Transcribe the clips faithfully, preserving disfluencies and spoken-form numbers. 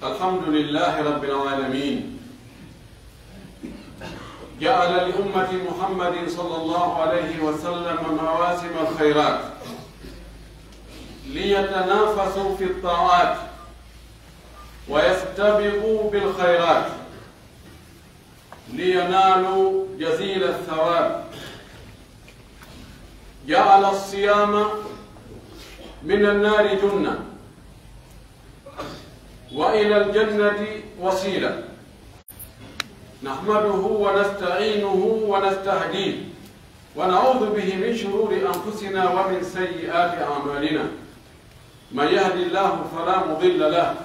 الحمد لله رب العالمين. جعل لأمة محمد صلى الله عليه وسلم مواسم الخيرات ليتنافسوا في الطاعات ويستبقوا بالخيرات لينالوا جزيل الثواب. جعل الصيام من النار جنة وإلى الجنة وسيلة. نحمده ونستعينه ونستهديه ونعوذ به من شرور أنفسنا ومن سيئات أعمالنا. من يهد الله فلا مضل له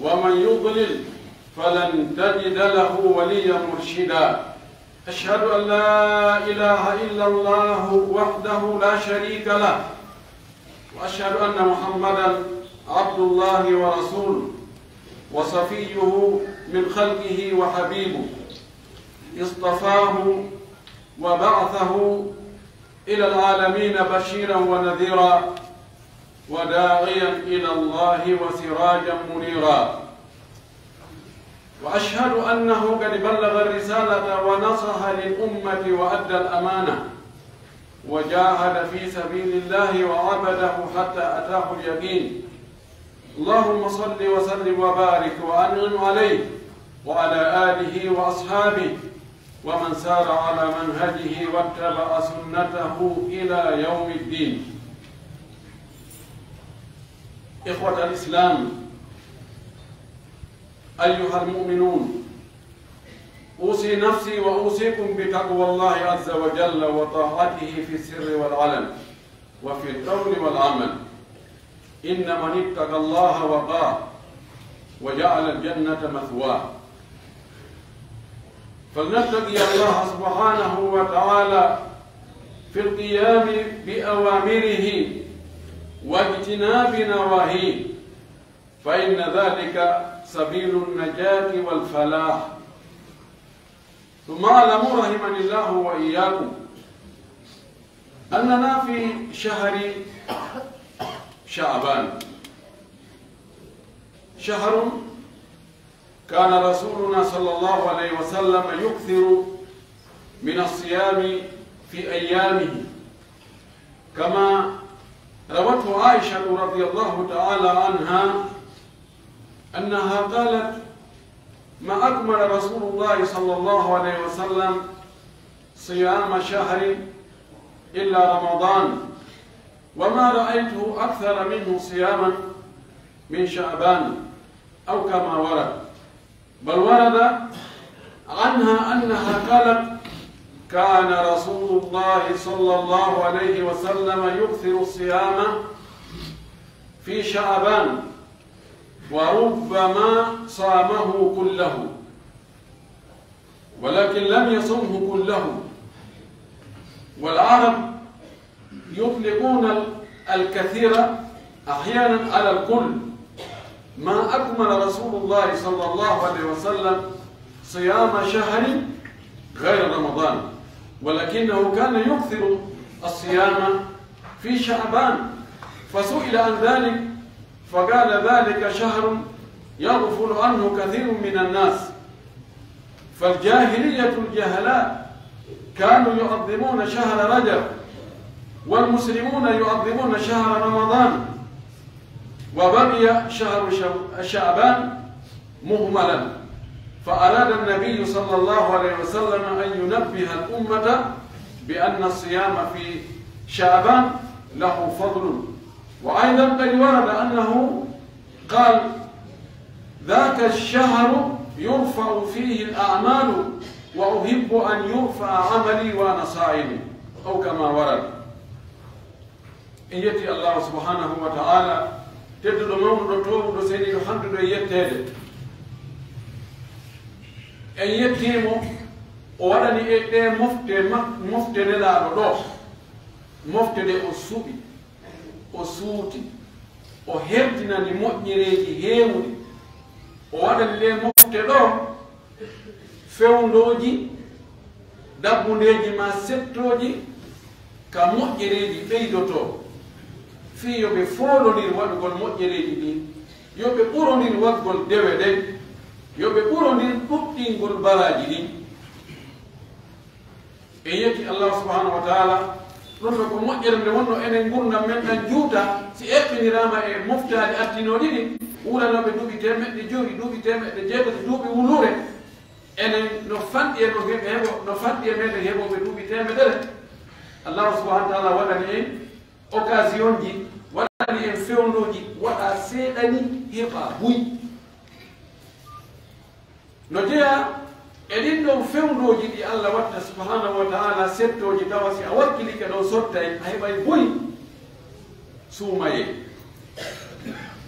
ومن يضلل فلن تجد له وليا مرشدا. أشهد أن لا إله إلا الله وحده لا شريك له وأشهد أن محمدا عبد الله ورسوله وصفيه من خلقه وحبيبه اصطفاه وبعثه إلى العالمين بشيرا ونذيرا وداعيا إلى الله وسراجا منيرا. وأشهد أنه قد بلغ الرسالة ونصح للأمة وأدى الأمانة وجاهد في سبيل الله وعبده حتى أتاه اليقين. اللهم صل وسلم وبارك وأنعم عليه وعلى آله وأصحابه ومن سار على منهجه واتبع سنته إلى يوم الدين. إخوة الإسلام، أيها المؤمنون، أوصي نفسي وأوصيكم بتقوى الله عز وجل وطاعته في السر والعلن وفي القول والعمل. إن من اتقى الله وقاه وجعل الجنة مثواه. فلنتقي الله سبحانه وتعالى في القيام بأوامره واجتناب نواهيه، فإن ذلك سبيل النجاة والفلاح. ثم اعلموا رحمني الله وإياكم أننا في شهر شعبان، شهر كان رسولنا صلى الله عليه وسلم يكثر من الصيام في أيامه، كما روته عائشة رضي الله تعالى عنها أنها قالت: ما أكمل رسول الله صلى الله عليه وسلم صيام شهر إلا رمضان، وما رأيته أكثر منه صياما من شعبان، أو كما ورد. بل ورد عنها أنها قالت: كان رسول الله صلى الله عليه وسلم يكثر الصيام في شعبان، وربما صامه كله، ولكن لم يصمه كله. والعرب يطلقون ال-، الكثير أحيانا على الكل. ما أكمل رسول الله صلى الله عليه وسلم صيام شهر غير رمضان، ولكنه كان يكثر الصيام في شعبان، فسئل عن ذلك فقال: ذلك شهر يغفل عنه كثير من الناس، فالجاهلية الجهلاء كانوا يعظمون شهر رجب، والمسلمون يعظمون شهر رمضان، وبقي شهر شو-، شعبان مهملا، فأراد النبي صلى الله عليه وسلم أن ينبه الأمة بأن الصيام في شعبان له فضل. وأيضا قد ورد أنه قال: ذاك الشهر يرفع فيه الأعمال وأحب أن يرفع عملي وأنا صائم، أو كما ورد. En yetti Allahu subhanahu wa ta'ala, tedduɗo, mawnuɗo, toowuɗo, seniiɗo, handuɗo e yetteede. En yettii mo, o waɗani en ɗee mofte ma-, mofte Nelaaɗo ɗoo, mofte ɗe o suɓi, o suuti, o hertinani moƴƴereeji heewuɗi. O waɗani ɗee mofte ɗoo fewndooji, dabbundeeji maa settooji ka moƴƴereeji ɓeydotoo, fii yo ɓe foolondir waɗugol moƴƴereeji ɗin, Yo ɓe ɓurondir waɗgol dewe ɗen, yo ɓe ɓurondir ɗuɗɗingol baraaji ɗin. En yetti Allah subhanahu wa ta'ala, ɗun ɗon ko moƴƴere nde wonno enen ngurndan men ɗan juuta, si eɓɓiniraama e moftaali attinooɗi ɗin, wuuranooɓe duuɓi teemeɗɗe jowi, duuɓi teemeɗɗe jeetati, duuɓi wuluure, enen no fanɗi e no heɓ-, heɓo-, no fanɗi e meɗen heɓooɓe duuɓi teemedere. Allah subhanahu wa ta'ala waɗani en occasionji, waɗani en fewndooji, waɗa seeɗa ni heɓa buy. No jeyaa e ɗin ɗon fewndooji ɗi Allah watta subhanahu wa ta'ala settooji, tawa si a wakkilike ɗon sottay, a heɓay buy. Suumayee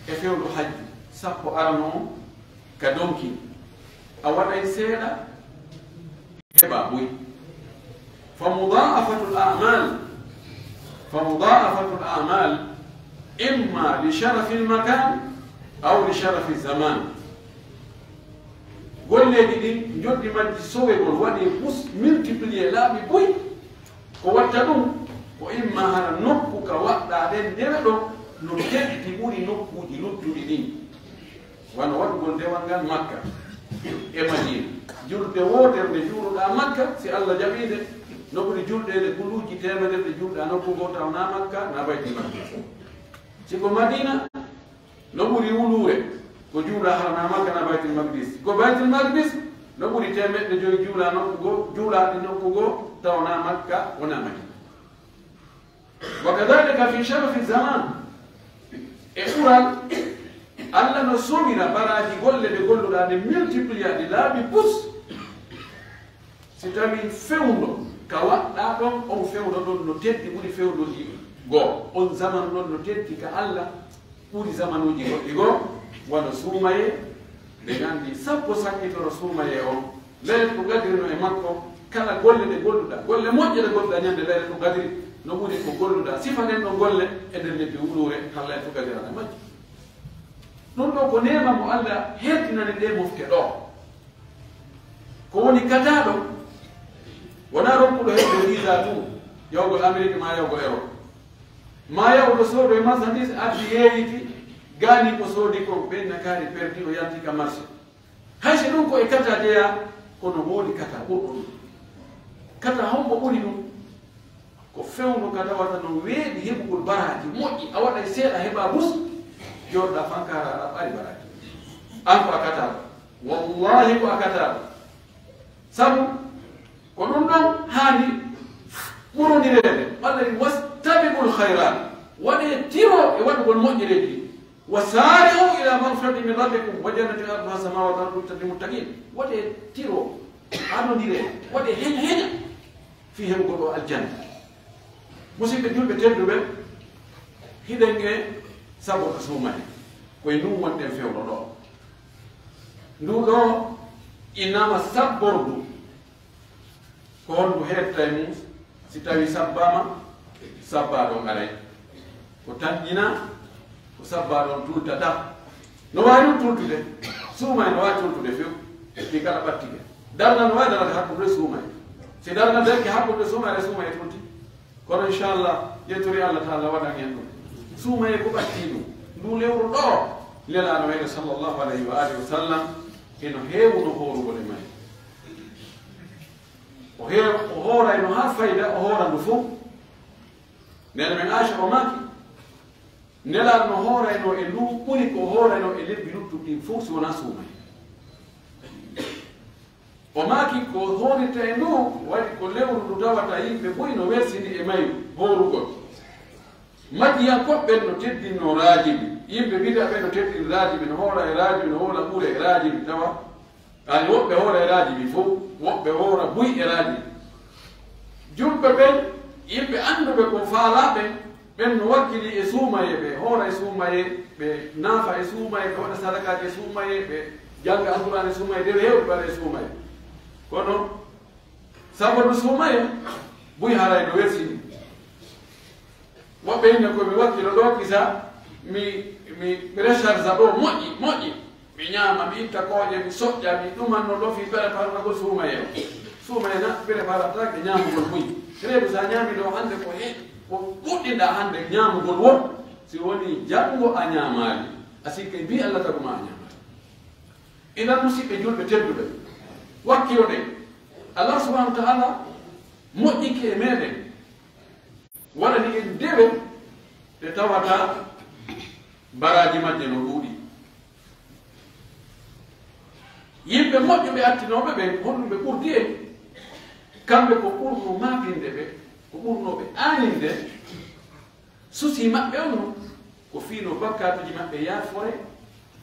e fewndo hajju sappo arano on ka donki, a waɗay seeɗa, heɓa buy. فمضاعفة الأعمال، فمضاعفة الأعمال إما لشرف المكان أو لشرف الزمان. Golleeji ɗin, njoɓdi majji sowegol waɗee bus, multiplier laabi buy. Ko watta ɗun, ko imma hara nokku ka waɗɗaa ɗen dewe ɗon no teddi ɓuri nokkuuji luttuɗi ɗin. Wano waɗugol dewal ngal Makka e Madiina. Julde wootere nde juuluɗaa Makka, si Allah jaɓii nde, no ɓuri juldeede guluuji teemedere ɗe juuluɗaa nokku goo tawnaa Makka naa Baytul Maqdis. Si ko Madiina, no ɓuri wuluure ko juulaa hara naa Makka naa Baytul Maqdis. Ko Baytul Maqdis, no ɓuri teemeɗɗe jowi juulaa nokku goo, juulaaɗi nokku goo tawnaa Makka wonaa Madiina. وكذلك في شرف الزمان. E ɓural, Allah no sowira baraaji golle ɗe golluɗaa ɗe, multiplier ɗi laabi bus. Si tawii fewndo ka waɗɗaa ɗon, on fewndo ɗon no teddi ɓuri fewndooji goo, on zamanu ɗon no teddi ka Allah ɓuri zamanuuji goɗɗi goo, wano suumayee, ɓe nganndi sappo sakkitoro suumayee on, Laylatul Qadri no e makko, kala golle ɗe golluɗaa, golle moƴƴe ɗe golluɗaa ñande Laylatul Qadri, no ɓuri ko golluɗaa sifa nden ɗon golle e nder lebbi wuluure, haa Laylatul Qadri ana e majje. Ɗun ɗoo ko neema mo Allah hertinani nde mofte ɗoo. Ko woni kataaɗo, wonaa ronkuɗo heɓude visa tun, yahugol Amerique maa yahugol Europe. Maa yahuɗo soodoye marchandise, addi yeeyiti, gaanin ko soodi kon, ɓen na kaari perdi, o yalti ka marché. Hay si ɗun ko e kata jeyaa, kono woodi kata ɓurɗo ɗun. Kata hombo ɓuri ɗun? Ko fewndo ka tawata no weeɓi heɓugol baraaji moƴƴi, a waɗay seeɗa heɓa bus, jooɗoɗaa fankaara aɗa ɓari baraaji. An ko a kataaɗo. Wallahi ko a kataaɗo. Sabu ko ɗun ɗon haani ɓurondireede. Allah wi'i, "Wastabiqul khayrat." Waɗee tiro e waɗugol moƴƴereeji. "وسارعوا إلى مغفرة من ربكم وجنة عرضها السماوات والأرض أعدت للمتقين." Waɗee tiro, adondiree, waɗee heña heña fii heɓugol oo aljanna. Musidɓe julɓe tedduɓe, hiɗen e sabbordu suumayee. Ko e ndun wonɗen fewndo ɗoo. Nduu ɗoo innaama sabbordu. Ko honɗun heɓta e mun? Si tawii sabbaama, sabbaaɗo on aray. Ko tanƴinaa, ko sabbaaɗo on tultata. No waawi ɗun tultude, suumayee no waawi tultude few, ɗi kala ɓattike. Darngal no waawi darade hakkunde suumayee. Si darngal darike hakkunde suumayee, aray suumayee tulti. Kono inchallah, ƴettori Allah taala waɗan en ɗun. Suumayee ko ɓattii ɗun. Nduu lewru ɗoo, Nelaaɗo meɗen sallallahu alayhi wa alihi wa sallam, hino heewuno hoorugol e mayru. O hee-, o hoorayno haa fayda, o hoorandu fow. Neene men Aisha o maaki, Nelaaɗo no hooraynoo e nduu ɓuri ko hooraynoo e lebbi luttuɗi ɗin fow si wonaa suumayee. O maaki ko hoorirta e nduu waɗi ko lewru ndu tawata yimɓe buy no wersini e mayru hoorugol. Majjiyankooɓe ɓen no teddinnoo raajibi, yimɓe bidaa ɓen no teddini raajibi, no hoora e raajibi, no hoora ɓure e raajibi, tawa Ani woɓɓe hoora e raajibi fow, woɓɓe hoora buy e raajibi. Julɓe ɓen, yimɓe annduɓe ko faalaa ɓen, ɓen no wakkilii e suumayee, ɓe hoora e suumayee, ɓe naafa e suumayee, ɓe waɗa sadakaaji e suumayee, ɓe jannga Alqur'aana e suumayee, dewe heewɗi ɓe waɗa e suumayee. Kono Sabu no suumayee, buy haray no wersini. Woɓɓe inne ko mi wakkilo ɗoo kisa, mi, mi, mi recharge ɗoo moƴƴi, moƴƴi. Mi ñaama, mi itta kooƴe, mi soƴƴa, mi ɗumanno ɗoo fii préparagol suumayee. Suumayee na préparataake ñaamugol buy. Reedu, si a ñaami ɗoo hannde ko he, ko ɓuɗɗinɗaa hannde ñaamugol woo, si wonii janngo a ñaamaali. A sikka e mbii Alla tagu maa a ñaamataa. Inan musiɓɓe julɓe tedduɓe, wakkiloɗen. Allah subhanahu wa ta'ala moƴƴike e meɗen, waɗani en dewe ɗe tawata baraaji majje no ɗuuɗi. Yimɓe moƴƴuɓe attinooɓe ɓen, honɗum ɓe ɓurdi en? Kamɓe ko ɓurno maapinde ɓe, ko ɓurnoo ɓe aaninde, susi maɓɓe on non, ko fii no bakkaatuuji maɓɓe yaafore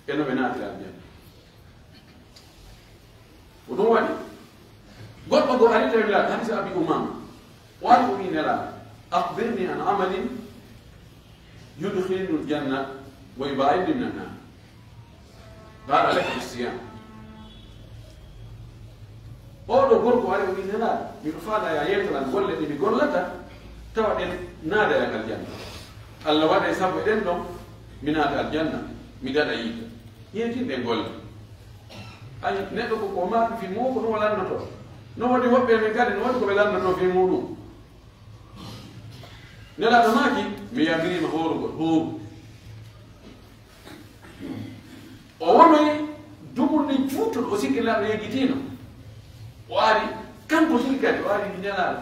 e no ɓe naatira aljanna. Ko ɗum waɗi, goɗɗo goo ari tawi Nelaaɗo, hadiisa Abi Umaama, o ari o wi'i Nelaaɗo, "Akhbirni an amalin yudkhiluni aljanna wa yubaiduni min annar." Qala, "Alayka bis-siyam." Oo ɗoo gorko ari o wi'i, "Nelaaɗo, miɗo faalaa yo a yeetolan golle ɗe mi gollata, tawa ɗen naada en aljanna. Alla waɗay sabu e ɗen ɗon mi naata aljanna, mi daɗa yiite. Yeetin ɗen golle." Ay, neɗɗo ko, ko maaɓi fii muuɗum, ko ɗum o lannotoo. No woodi woɓɓe men kadi, no woodi ko ɓe lannotoo fii muuɗum. Nelaaɗo maaki, "Mi yamiriima hoorugol, hooru." O wonoyi dumunni juutuɗo, o sikki Nelaaɗo yeggitiino. O ari, kanko tigi kadi, o ari, "Nelaaɗo,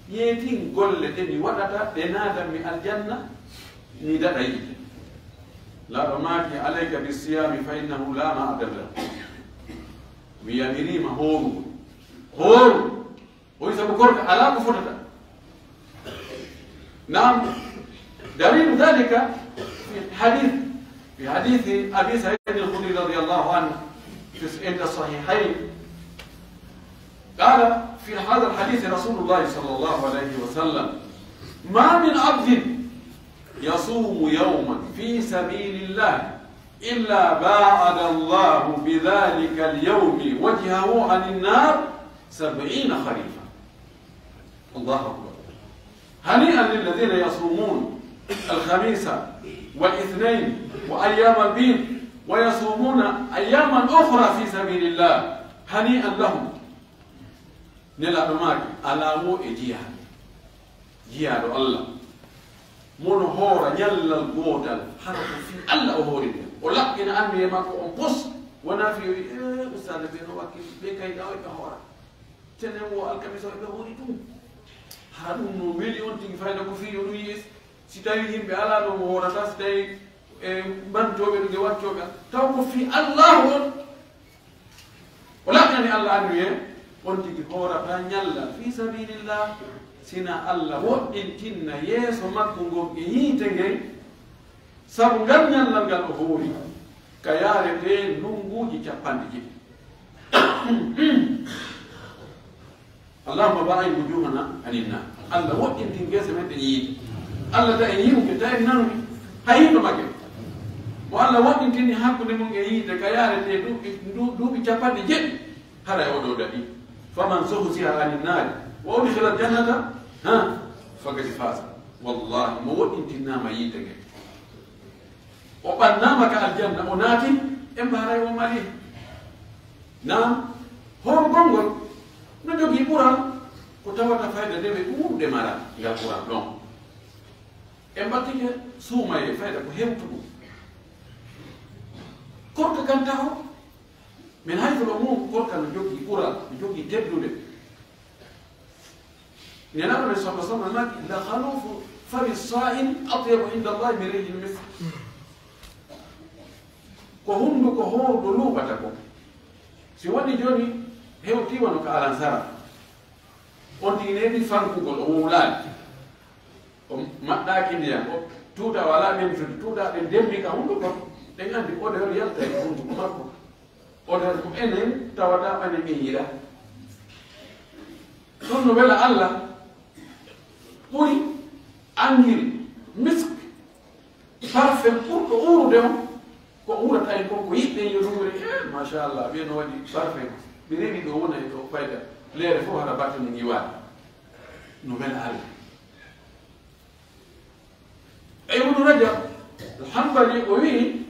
yeetin golle ɗe mi waɗata, ɗe naadan mi aljanna, mi daɗa yiite." Nelaaɗo maaki, "Alayka bis-siyami fa innahu la ma'da lahu." Mi yamiriima hoorugol. Hooru. O wi'i, sabu korka alaa ko fotata. نعم، دليل ذلك في الحديث، في حديث أبي سعيد الخدري رضي الله عنه في، عند الصحيحين. قال في هذا الحديث رسول الله صلى الله عليه وسلم: "ما من عبد يصوم يوما في سبيل الله إلا باعد الله بذلك اليوم وجهه عن النار سبعين خريفا." الله أكبر. هنيئا للذين يصومون الخميس والاثنين وأيام البيض ويصومون أياما أخرى في سبيل الله. هنيئا لهم. Nelaaɗo maaki, alaa woo e jiyaaɗo, jiyaaɗo Alla, mo no hoora ñallal gootal, hara ko fii Alla o hooriri. O laɓɓina anniyee makko on pos, wonaa fii o wi'i, "Ee, ustaade ɓee no wakkili, ɓee kay ɗaa o ɓe hoora. Tenen woo alkamisa o ɓe hoori ɗum." Hara ɗum no weli on tigi fayda ko fii yo ɗum yi'e si tawii yimɓe alaa ɗo mo hoorata, si tawii, e, mbantooɓe ɗum e waccooɓe, taw ko fii Allaahu on. O laɓɓani Alla anniyee, on tigi hoorataa ñallal fii sabiilillah, sina Alla woɗɗintinna yeeso makko ngon e yiite ngen, sabu ngal ñallal ngal o hoori, ka yaaretee ndunguuji capanɗe jeɗɗi. اللهم باعد وجوهنا عن النار. Alla woɗɗintin geese men ɗen e yiite. Alla ta en yi'uke, ta en nanuke, hay hinno make. Mo Alla woɗɗintini hakkunde mun e yiite ka yaaretee duuɓi, du-, duuɓi capanɗe jeɗɗi, haray o ɗoo daɗi. فمن زحزح عن النار وأدخل الجنة، ها، فقد فاز. Wallaahi, mo woɗɗintinnaama yiite nge, o ɓannaama ka aljanna, o naati, en mbaaray o mali. Naam, hoorugol ngol no jogii ɓural ko tawata fayda nde ɓe ɗuuɗuɓe mara ngal ɓural ɗon. En mbattike suumayee fayda ko hewtuɗum. Korka kan taho, min haythu l-umum, korka no jogii ɓural, no jogii teddunde. Nelaaɗo men sallallahu alaihi wasallam maaki, "لخلوف فم الصائم أطيب عند الله من ريح المسك." Ko hunduko hooruɗo luuɓata ko. Si woni jooni hewtii wano ka alansara, on tigi neeɓi fankugol, o wowlaali. O maɗɗaaki ndiyan, o tuuta o alaa ɓentude, tuuta ɗen dembi ka hunduko, ɗen anndi odeur yalta e hunduko makko. Odeur ko enen tawata ɓane min yiɗa. Ɗum no wela Alla ɓuri angiri, misk, parfum ɓurɗo uurude on, ko uurata en kon, ko yiɗɗen yo ɗum woni, eh, machallah, ɓe no waɗi parfum, ɓe rewi ɗo wona e ɗo fayda, leere fof hara batte mum yiwaani. No wela Alla. Ibnu Rajab al-Hanbali o wi'i,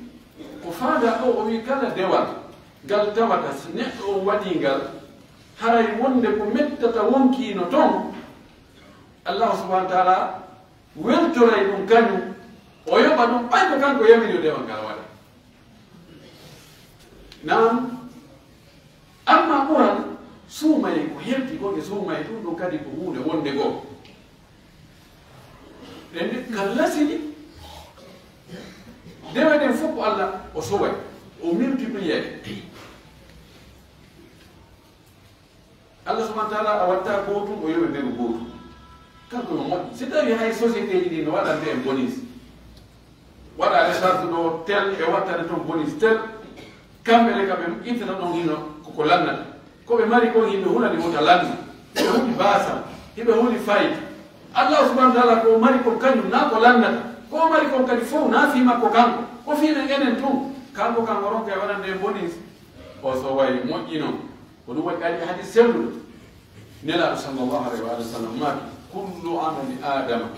ko faandaa ɗoo, o wi'i, kala dewal ngal tawata si neɗɗo on waɗii ngal, haray wonde ko mettata wonkii no ton, Allah subhanahu wa ta'ala weltoray ɗum kañum, o yoɓa ɗum, ɓay ko kanko yamiri yo dewal ngal waɗe. Naam, amma ɓural suumayee, ko herti kon e suumayee, ɗun ɗon kadi ko huunde wonde goo. Ɗen ɗi ka lasini, dewe ɗen fof ko Alla o suway, o multiplier. Alla subhanahu wa taala a watta gootun, o yoɓa ɓe gootun. Kanko no moƴƴi. Si tawi hay société ji ɗi no waɗande en bonus, waɗa recharge ɗo tel, ɓe wattane ton bonus tel, kamɓe le ka ɓe ittata ɗon hino ko, ko lannata. Ko ɓe mari kon himɓe hulani wota lannu. Hiɓe huli baasal, hiɓe huli fayda. Alla subhanahu wa taala ko mari kon kañum na ko lannata. Ko mari kon kadi fow na fii makko kanko. Ko fii men enen tun. Kanko kan o ronka e waɗande en bonus. O soway moƴƴi non. Ko ɗun waɗi ari hadis selluɗo. Nelaaɗo sallallahu alayhi wa sallam maaki, "Kullu amali Adama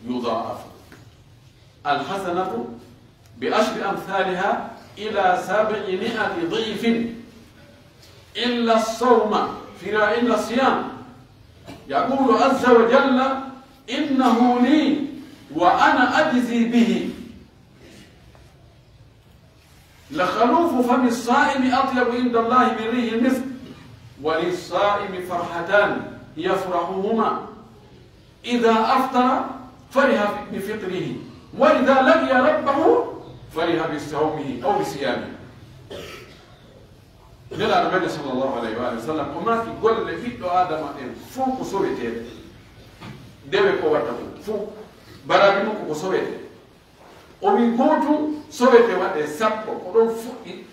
yudaafu. Alhasanatu bi ashri amthaliha ila sab'i mi'ati di'fin. Illa sawma, fira illa siyam. Yaqulu azza wa jalla, innahu li wa ana ajzi bihi." لخلوف فم الصائم أطيب عند الله من ريح المسك، وللصائم فرحتان يفرحهما، إذا أفطر فرح بفطره، وإذا لقي ربه فرح بصومه أو بصيامه. Nelaaɗo men sallallahu alayhi wa sallam, o maaki golle ɓiɗɗo Aadama ɗen fow ko soweteeɗe. Dewe ko watta ɗum fow, baraji makko ko sowetee. O wi'i, "Gootum sowete waɗee sappo, ko ɗon fuɗɗi,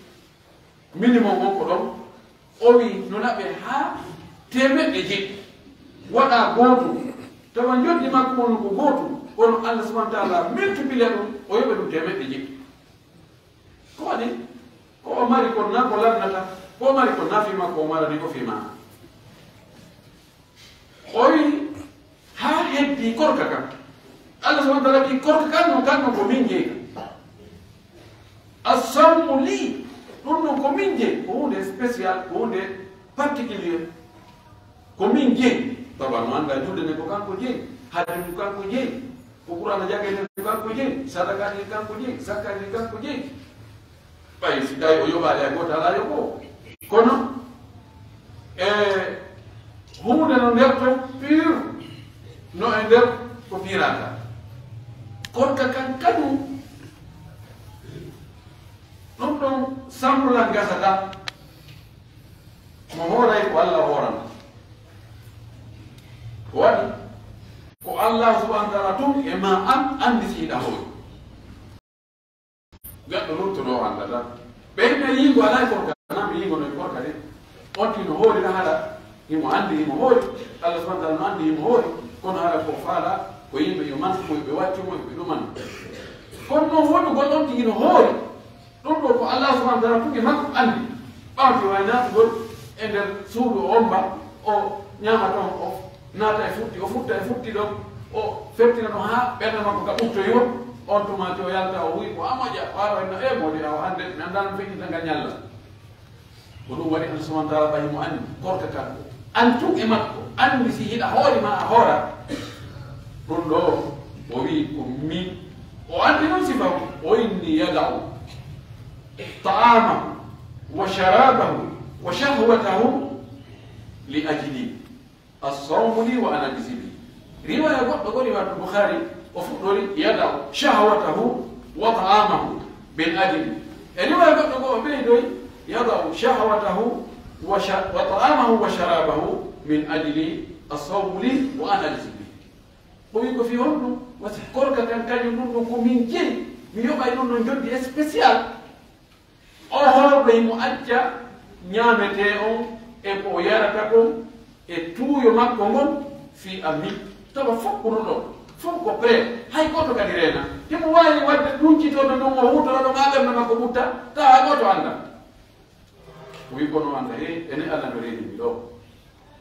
minimum on ko ɗon." O wi'i, "No naɓee haa teemeɗɗe jeɗɗi. Waɗaa gootum, tawa njoddi makko on ko gootum, kono Allah subhanahu wa ta'ala multiplier ɗum, o yoɓa ɗum teemeɗɗe jeɗɗi." Ko waɗi? Ko o mari kon na ko lannata, ko o mari kon na fii makko, o marani ko fii maa. O wi'i, haa heddii korka kan. Allah subhanahu wa ta'ala wi'i, "Korka kan non, kan non ko min jeyi kan. As-sawmu lii, ɗum non ko min jeyi, ko huunde spécial, ko huunde particulier. Ko min jeyi." Baba no annda julde nden ko kanko jeyi, hajju ndu kanko jeyi, ko Qur'aana jannge nden ko kanko jeyi, sadaka ɗin kanko jeyi, zakka ɗin kanko jeyi. Ɓay si tawi o yoɓaali hay gooto alaa yoɓoowo. Kono, e huunde no nder ton pur, no e nder ko pirata. Korka kan kadu, ɗum ɗon samrulan gasata, mo hooray ko Allah hoorana. Ko waɗi? Ko Allah subhanahu wa ta'ala tun e ma an anndi si hiɗa hoori. Gaɗɗo nun to ɗo anndataa. Ɓe yimɓe yiingo alaa e korka, naa ɓe yiingo no e korka de. On tigi no hoori na haɗa, himo anndi himo hoori. Allah subhanahu wa ta'ala no anndi himo hoori. Kono haɗa ko faala, ko yimɓe yo man, ko ɓe waccu mo, ɓe ɗuman. Kono non wonugol on tigi no hoori. Ɗum ɗo ko Allah subhanahu wa ta'ala tun e makko anndi. Ɓawti way naatugol e nder suudu o omba, o ñaama ton, o naata e futti, o futta e futti ɗon, o fettina ɗon haa ɓernde makko ka ɓuttoyoo, on tuma o yalta, o wi'i ko a moƴƴa, o ara o inna, "Ee moodi, awa hannde mi anndaa no feƴƴinta nga ñalla." Ko ɗum waɗi Allah subhanahu wa ta'ala ɓay mo anndi, korka kan, an tun e makko, anndi si hiɗa hoore ma a hoora. Ɗum ɗo, o wi'i ko min, o anndi non sifa, o inni yada'u ta'amahu wa sharabahu wa shahwatahu li ajli. As-sawmu li wa ana ajzi bihi. Riwaya goɗɗo ko riwaya Bukhari, o fuɗɗori, "Yada'u shahwatahu wa ta'amahu min ajli." E riwaya goɗɗo ko o ɓeydoyi, "Yada'u shahwatahu wa sha-, wa ta'amahu wa sharabahu min ajli. As-sawmu li wa ana ajzi bihi." O wi ko fii honɗum? Wasi korka kan kañum ɗum ɗon ko min jeyi, mi yoɓay ɗum ɗon joddi spécial. O hoorɗo himo acca ñaametee on e ko o yarata kon e tuuyo makko ngon fii a mi. Tawa fof ko ɗum ɗon, fof ko prêt, hay gooto kadi reena. Himo waawi waɗde ɗuncitooɗo ɗum o huutora ɗum haa ɓernde makko ɓutta, tawa hay gooto annda. O wi kono annda, he, ene Alla no reeni mi ɗo.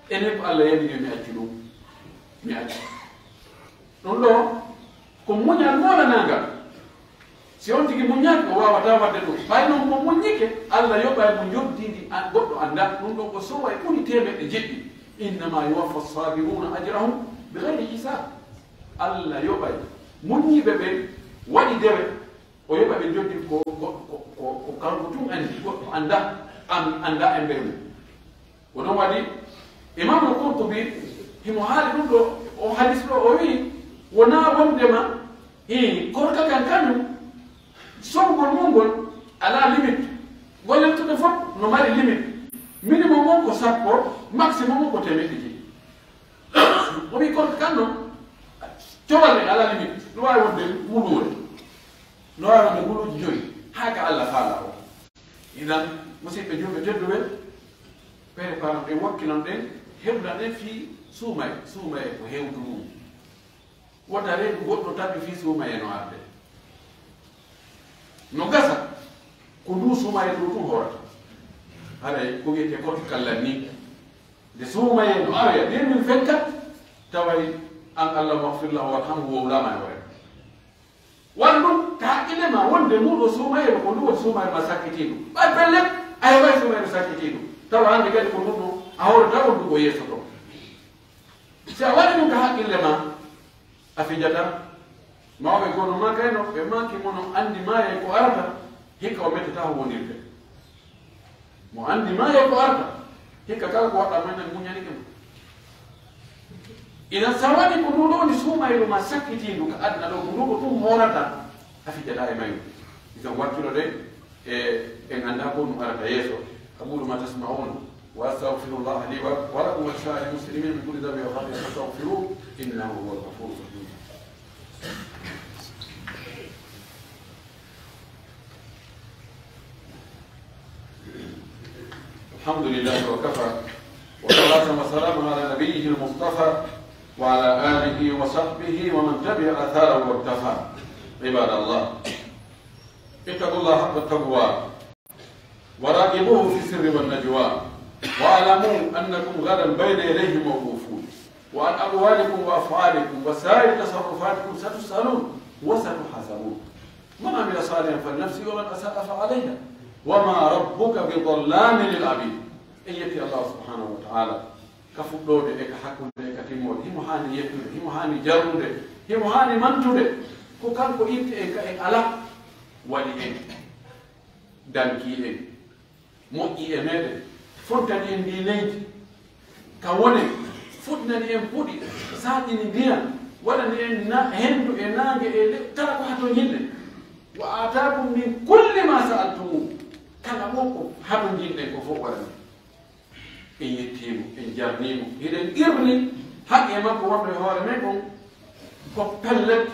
Ene ko Alla yani mi accu ɗum. Mi accu. Ɗum ɗo, ko muñal moolanangal. Si on tigi muññaaki, o waawataa waɗde ɗum. Ɓay non mo muññike, Alla yoɓay mo njoɓdi ndi a-, goɗɗo anndaa. Ɗum ɗon ko sowa e ɓuri teemeɗɗe jeɗɗi. "Innama yuwaffa as-sabiruna ajrahum bi ghayri hisab." Alla yoɓay muññiɓe ɓen waɗi dewe, O yoɓa ɓe joddi ko, ko, ko, ko, ko kanko tun anndi, goɗɗo anndaa, an-, anndaa e nder mum. Ko ɗon waɗi, Imaamul Qurtubi himo haali ɗum ɗo, o hadis ɗo, o wi'i, wonaa wondema, hii, korka kan kanum, soɓugol mum ngol alaa limite. Gollirtude fof no mari limite. Minimum on ko sappo, maximum on ko teemeɗɗe jeeɗiɗi. O wi'i korka kan non, cowal en alaa limite. No waawi wonde wuluure. No waawi wonde wuluuji joyi. Haa ka Alla faalaa o. Idan, musiɓɓe julɓe tedduɓe, préparon ɗen, wakkilan ɗen, heblan ɗen fii suumaye. Suumaye ko hewdu mum. Wota reedu goɗɗo tawi fii suumaye no arde. No gasa, ko nduu suumaye nduu tun hoorata. Haray ko wi'etee korka kan lan nii. Nde suumaye no aroya deux mille vingt-quatre, taway an Allahumma ighfir lahu warhamhu wowlaama e hoore. Wara ɗum ka haqqille ma wonde nduɗo suumayee ko ndu woni suumayee ma sakkitiiɗo. Ɓay pellet, a heɓay suumayee sakkitiiɗo. Tawa hannde kadi ko nduɗo a hoorata on nduɗo yeeso ɗon. Si a waɗi ɗum ka haqqille ma, a fijataa. Mawɓe gono ma kayno, ɓe maaki mo no anndi maayay ko arata, hikka o mettataa huwondirde. Mo anndi maayay ko arata, hikka kala ko waɗɗaa mo enen muñanike mo. Idan sa waɗi ko nduɗo woni suumayru ma sakkitiindu ka aduna ɗo, ko nduɗo ɗum hoorata, a fijataa e mayru. Idan wakkilo de, e, en anndaa ko ɗum arata yeeso. أقول ما تسمعون وأستغفر الله لي ولكم ولسائر المسلمين من كل ذنب وخطيئة فاستغفروه إنه هو الغفور الرحيم. الحمد لله وكفى، وصلاة وسلام على نبيه المصطفى وعلى آله وصحبه ومن تبع آثاره واقتفى. عباد الله، اتقوا الله حق التقوى وراقبوه في السر والنجوى، واعلموا أنكم غدا بين يديه موقوفون، وعن أقوالكم وأفعالكم وسائر تصرفاتكم ستسألون وستحاسبون. من عمل صالحا فلنفسه ومن أساء فعليها وما ربك بظلام للعبيد. En yetti Allah subhanahu wa ta'ala ka fuɗɗoode e ka hakkunde e ka timmoode. Himo haani yettude, himo haani jarnude, himo haani mantude. Ko kanko itti en ka en alaa, waɗi en, dankii en, moƴƴi e meɗen, fontani en ndii leydi, ka wonen, fuɗinani en puɗi, saaƴini ndiyan, waɗani en na-, henndu e naange e le-, kala ko hatonjinɗen. وآتاكم من كل ما سألتموه. Kala wo ko hatonjinɗen ko fof waɗani. En yettii mo, en jarnii mo. Hiɗen qirri haqqee makko wonɗo e hoore men on ko pellet,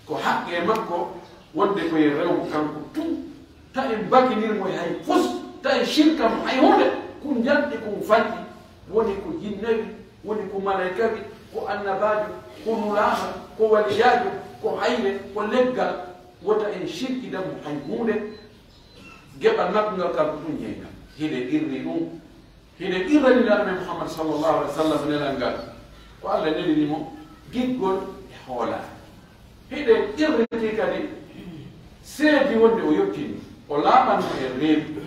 ko haqqee makko wonde ko en rew mo kanko tun. Ta en bakinir mo e hay fus, ta en shirka mo hay huunde. Kun njanɗi kun fanɗi, woni ko jinnewi, woni ko malaikawi, ko annabaajo, ko nulaaɗo, ko waliyaajo, ko hayre, ko leggal, wota en shirkida mo hay huunde. Geɓal makko ngal kanko tun jeyngal. Hiɗen qirri ɗum. Hiɗen qirrani Nulaaɗo men Muhammad sallallahu alaihi wa sallam nelal ngal. Ko Allah neliri mo giggol e hoolaare. Hiɗen qirriti kadi seedi wonde o yottini, o laaɓanno en reedu,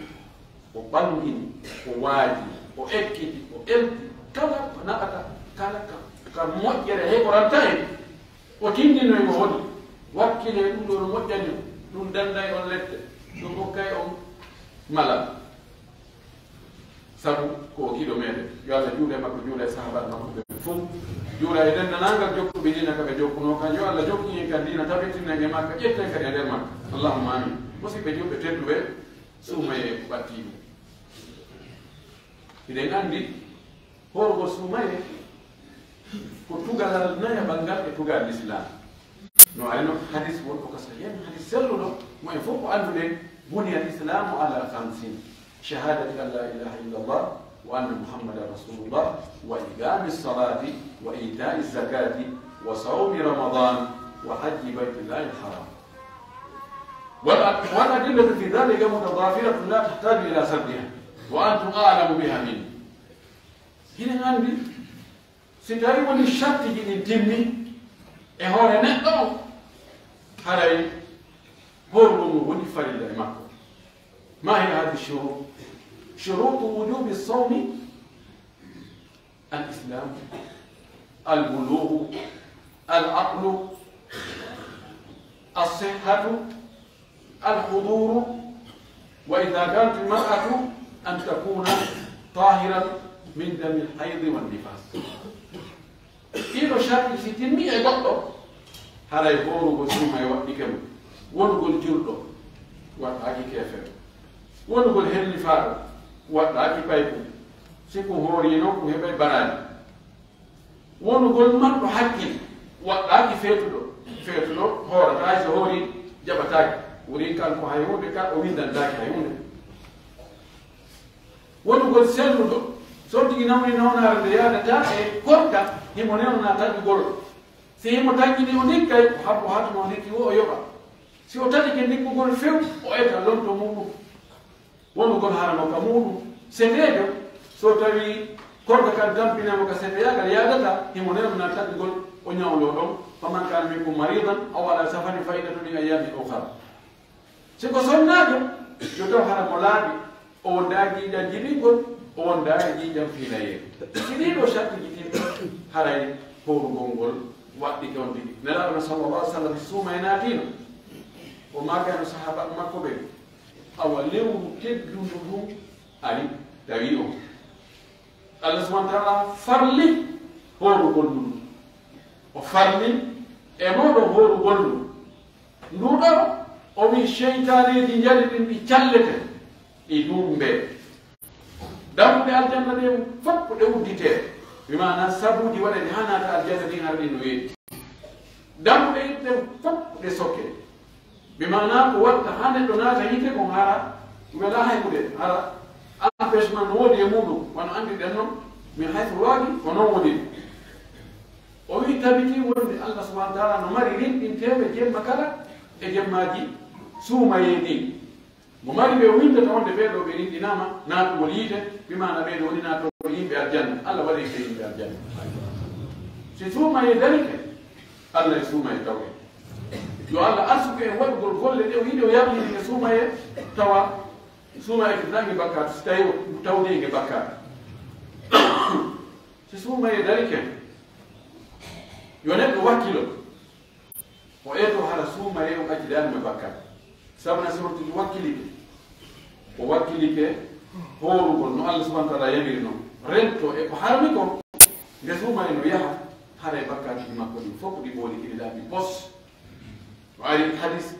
o ɓangini, o waaji, o ekkiti, o elti, kala ko naɓata, kala ka, ka moƴƴere heɓoranta en. O tindinoy mo woni, wakkilee ɗum ɗoo no moƴƴani on, ɗum danday on lette, ɗum hokkay on malal. Sabu ko o giɗo meɗen. Yo Allah juulu e makko, juula e sahaabaaɓe makko ɓe fof. Juula e denndaangal jokkuɓe diina ka ɓe jokkunoo kan. Yo Allah jokku en kan diina, tabitin en e makka, ƴetta en kadi e nder makka. Allahumma amin. Musiɓɓe julɓe tedduɓe, suumayee ko ɓattii ɗum. Hiɗen anndi, hoorugol suumayee ko tugalal nayaɓal ngal e tugaale Lislaam. No arino hadis wonɗo ka Sahih, hadis selluɗo, mo en fof ko annduɗen, بني الإسلام على خمس، شهادة أن لا إله إلا الله وأن محمدا رسول الله وإقام الصلاة وإيتاء الزكاة وصوم رمضان وحج بيت الله الحرام. والأد-، والأدلة في ذلك متضافرة لا تحتاج إلى سردها، وأنتم أعلم بها مني. Hiɗen anndi, si tawii wonii sartiiji ɗin timmii e hoore neɗɗo on, haray hoorugol mum wonii farilla e makko. ما هي هذه الشروط؟ شروط وجوب الصوم: الإسلام، البلوغ، العقل، الصحة، الحضور، وإذا كانت المرأة أن تكون طاهرا من دم الحيض والنفاس. Ɗiɗo sharti si timmi e goɗɗo, haray hoorugol suuma e waɗɗike mo. Wonugol julɗo, waɗɗaaki keefeero. Wonugol hellifaaɗo, waɗɗaaki payku. Si ko hooriino, ko heɓay baraji. Wonugol marɗo hakkil, waɗɗaaki feetuɗo. Feetuɗo hoorataa, si hoori jaɓataake. Wurin kanko hay huunde ka o winndantaake hay huunde. Wonugol selluɗo, so tigi nawni nawnaare nde yaadataa e korka, himo newna taƴugol. Si himo taƴini o ndikkay, o habbo hatmo ndikki woo o yoɓa. Si o taƴike ndikkugol few, o eta lonto muuɗum. Wonugol harano ka muuɗum, seteejo, so tawi korka kan tampinama ka seteyaagal yaadata, himo newna taƴugol o ñawlo ɗon, فمن كان منكم مريضا أو على سفر فعدة من أيام أخر. Si ko sonnaajo, yo taw hara mo laaɓi, o wondaa e ƴiiƴan jiɓingol, o wondaa e ƴiiƴan fiilayee. Si ɗii ɗoo shartuuji timmi, haray hoorugol ngol waɗɗike on tigi. Nelaaɗo men sallallahu alaihi wasallam, suuma e naatiino, o maakayno sahaabaaɓe makko ɓen, awa lewru teddundu ndun ari, tawi on. Allah subhanahu wa ta'ala farli hoorugol ndu. O farli e mooɗon hoorugol ndu. Ndu ɗoo, o wi'i, seytaaneeji njari ɗin ɗi callete, ɗi dumbee. Dammuɗe aljanna ɗen fof ko ɗe udditee. Bi maanaa sabuuji waɗani haa naata aljanna ɗin hara ɗin no weeɗi. Dammuɗe yiite ɗen fof ko ɗe sokee. Bi maanaa ko watta haa neɗɗo naata yiite kon hara welaa haybude, hara empêchement no woodi e muuɗum, wano anndirɗen non, min hayso waagi ko non woni. O wi'i tabitii wonde Allah subhanahu wa ta'ala no mari rinɗinteeɓe jemma kala e jemmaaji suumayee ɗin. Mo mari ɓe o winndata wonde ɓee ɗoo ɓe rinɗinaama naatugol yiite, bi maanaa ɓee ɗoo woni naatugol yimɓe aljanna. Allah waɗay ɓe yimɓe aljanna. Si suumayee darike, Allah e suumayee tawee. Yo Allah arsuku en waɗugol golle ɗe o yiɗi o yamiri e suumayee tawa suumayee ko nangi bakkaatu, si tawi o tawde e nge bakkaatu. Si suumayee darike, yo neɗɗo wakkilo. O eto hara suumayee on accidaani mo e bakkaatu. Sabu na si on tigi wakkilike, o wakkilike hoorugol no Allah subhanahu wa ta'ala yamiri non. Rento e ko harmi kon, nde suumayee no yaha, haray bakkaatuuji makko ɗin fof ɗi ɓooli, ɗi laaɓi pos. No ari hadis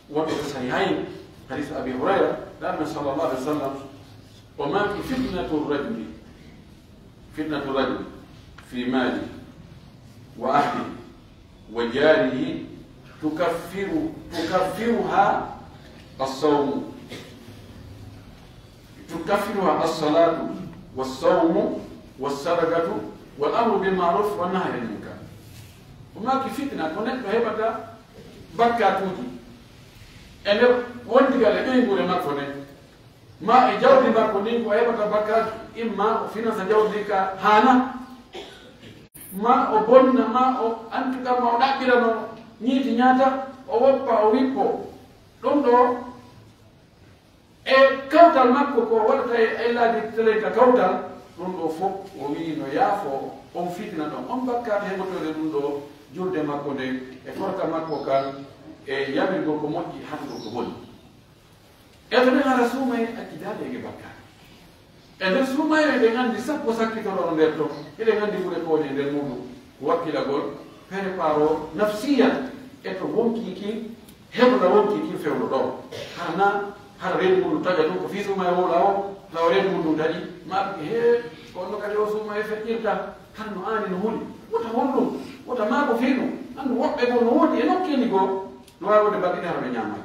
wonɗo ko sahihayn, hadis Abi Hurayra, Nelaaɗo men sallallahu alaihi wasallam, o maaki, fitnatu rajuli, fitnatu rajuli fi malihi wa ahlihi وجاره تكفر، تكفرها الصوم، تكفرها الصلاة والصوم والصدقة والأمر بالمعروف والنهي عن المنكر. O maaki fitna ko neɗɗo heɓata bakkaatuuji e nder wondigal e ɓeynguure makko nden. Maa e jawdi makko ndin ko heɓata bakkaatu, imma o finasa jawdi ndin ka haana, maa o bonna, maa o, en tout cas, maa o ɗaɓɓira no ñiiti ñaata, o woppa, o wippo. Ɗum ɗoo, e kawtal makko ko waɗata e, e laabi telen ka kawtal, ɗum ɗoo fof o wi'i no yaafoo on fitina ɗon, on bakkaatu heɓotooɗo ɗum ɗoo julde makko nden, e korka makko kan, e yamirgol ko moƴƴi, haɗugol ko boni. E nder hara suumayee accidaade e nge bakkaatu. E nder suumayee eɗen anndi sappo sakkitoro nder ton, eɗen anndi ɓure ko woni e nder muuɗum, ko wakkilagol, préparoo nafsiya, e to wonkii kin, hebla wonkii kin fewndo ɗoo. Hara na, hara reedu mum taƴa ɗum, ko fii suumayee wowla o, tawa reedu mum ɗum taƴi, maa ɓe, hee, ko onno kadi o suumayee feƴƴirta, hara no aani no huli, wota hol ɗum, wota maa ko fii ɗum, anndu woɓɓe goo no woodi e nokkeeli goo, no waawi wonde balɗe ɗiɗi hara ɓe ñaamaali.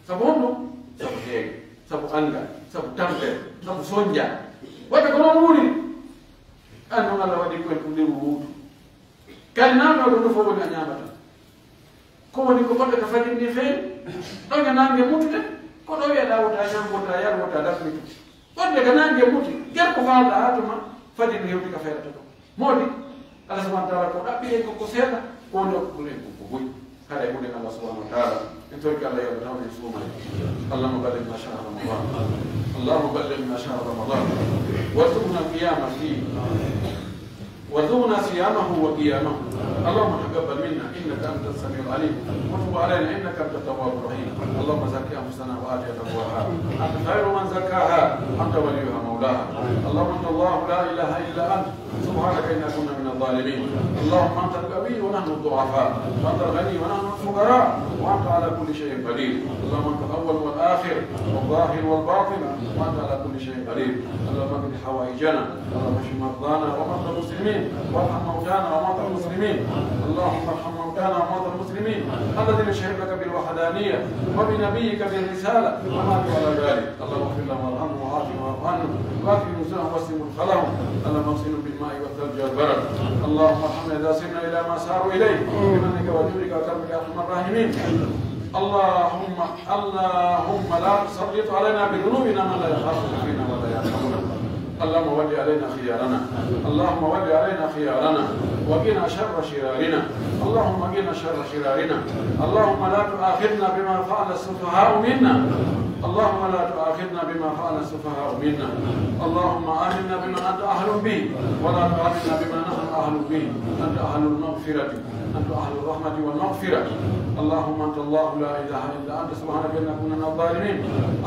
Sabu honɗum? Sabu heege, sabu anngal, sabu tampere, sabu sonnja. Waɗde ko non wuuri. An non Allah waɗi ko en ɗum lewru wuutu. Kadi naamnoo ɗum no fof woni a ñaamata. Ko woni ko ɓodde ka fajiri ndin feewi? Ɗon e naange mutude, ko ɗo wi'aɗaa wota ñaam, wota yar, wota dafnitu. Ɓodde ka naange muti, ger ko faalɗaa haa tuma fajiri hewti ka feerata ɗon. Moodi, Allah subhanahu wa ta'ala ko ɗaɓɓi en ko, ko seeɗa, ko woni o ɓuri en ko, ko buy. Haɗa e huunde Allah subhanahu wa ta'ala, en torki Allah yo Allah tawne en suumayee. اللهم بلغنا شهر رمضان. اللهم بلغنا شهر رمضان. وارزقنا القيام فيه. وارزقنا صيامه وقيامه. اللهم تقبل منا إنك أنت السميع العليم، وتب علينا إنك أنت التواب الرحيم. اللهم زك أنفسنا وآتها تقواها، أنت خير من زكاها، أنت وليها مولاها. اللهم أنت الله لا إله إلا أنت، سبحانك إنا كنا من الظالمين. اللهم أنت القوي ونحن الضعفاء، وأنت الغني ونحن الفقراء، وأنت على كل شيء قدير. اللهم أنت الأول والآخر والظاهر والباطن، وأنت على كل شيء قدير. اللهم اقض حوائجنا، اللهم اشف مرضانا ومرضى المسلمين، وارحم موتانا وموتى المسلمين. اللهم ارحم موتانا وموتى المسلمين الذين شهدوا لك بالوحدانية وبنبيك بالرسالة وماتوا على ذلك. اللهم اغفر لهم وارحمهم وعافهم واعف عنهم وعافهم نزلهم واسع مدخلهم. اللهم اغسلهم بالماء والثلج والبرد. اللهم ارحمنا إذا سرنا إلى ما ساروا إليه بمنك وجودك وكرمك يا أرحم الراحمين. اللهم، اللهم لا تسلط علينا بذنوبنا من لا يخافك فينا ولا يرحمنا. اللهم ول علينا خيارنا. اللهم ول علينا خيارنا. وقنا شر شرارنا. اللهم قنا شر شرارنا. اللهم لا تؤاخذنا بما فعل السفهاء منا. اللهم لا تؤاخذنا بما فعل السفهاء منا. اللهم آمنا بما أنت أهل به، ولا تؤاخذنا بما نحن أهل به. أنت أهل المغفرة، أنت أهل الرحمة والمغفرة. اللهم أنت الله لا إله إلا أنت، سبحانك إنا كنا من الظالمين.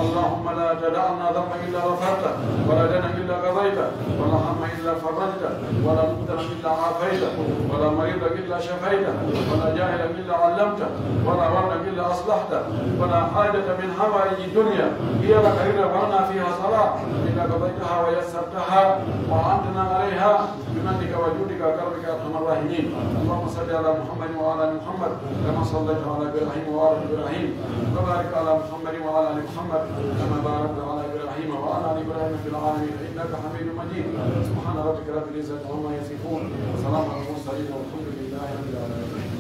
اللهم لا تدع لنا ذنبا إلا غفرته، ولا دينا إلا قضيته، ولا هما إلا فرجته، ولا مبتلا إلا عافيته، ولا مريضا إلا شفيته، ولا جاهلا إلا علمته، ولا وردا إلا أصلحته، ولا حاجة من حوائج الدنيا هي لك رضا ولنا فيها صلاح إلا قضيتها ويسرتها وأعنتنا عليها بمنك وجودك وكرمك يا أرحم الراحمين. اللهم صل على محمد وعلى آل محمد كما صليت على إبراهيم وعلى آل إبراهيم، وبارك على محمد وعلى آل محمد كما باركت على إبراهيم وعلى آل إبراهيم في العالمين إنك حميد مجيد. سبحان ربك رب العزة عما يصفون، وسلام على المرسلين والحمد لله رب العالمين.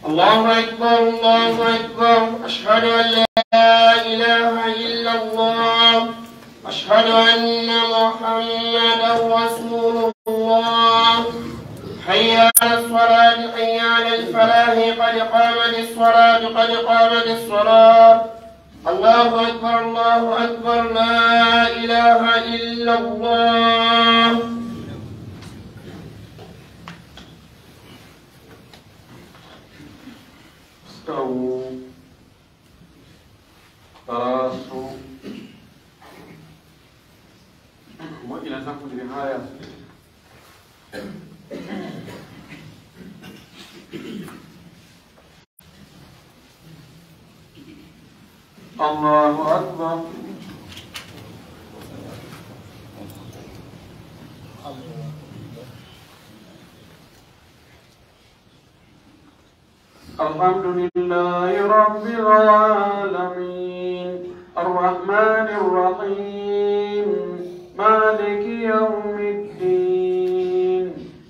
الله أكبر، الله أكبر. أشهد أن لا إله إلا الله. أشهد أن محمدا رسول الله. حي على الصلاة، حي على الفلاح، قد قامت الصلاة، قد قامت الصلاة. الله أكبر، الله أكبر، لا إله إلا الله. استووا. تراصوا. Moƴƴina saffondire haa yaaso. الله أكبر. الحمد لله رب العالمين. الرحمن الرحيم. مالك يوم الدين.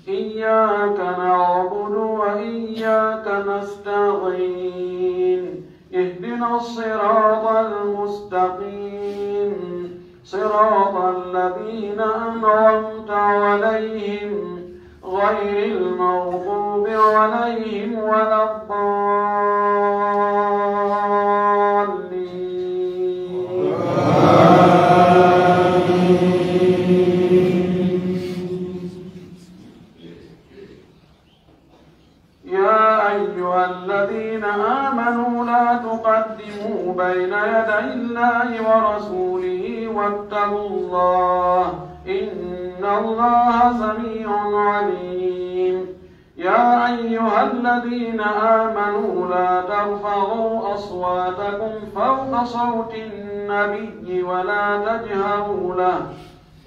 إياك نعبد وإياك نستعين. اهدنا الصراط المستقيم. صراط الذين أنعمت عليهم غير المغضوب عليهم ولا الضالين. يا أيها الذين آمنوا لا تقدموا بين يدي الله ورسوله واتقوا الله، إن الله سميع عليم. يا أيها الذين آمنوا لا ترفعوا أصواتكم فوق صوت النبي ولا تجهروا له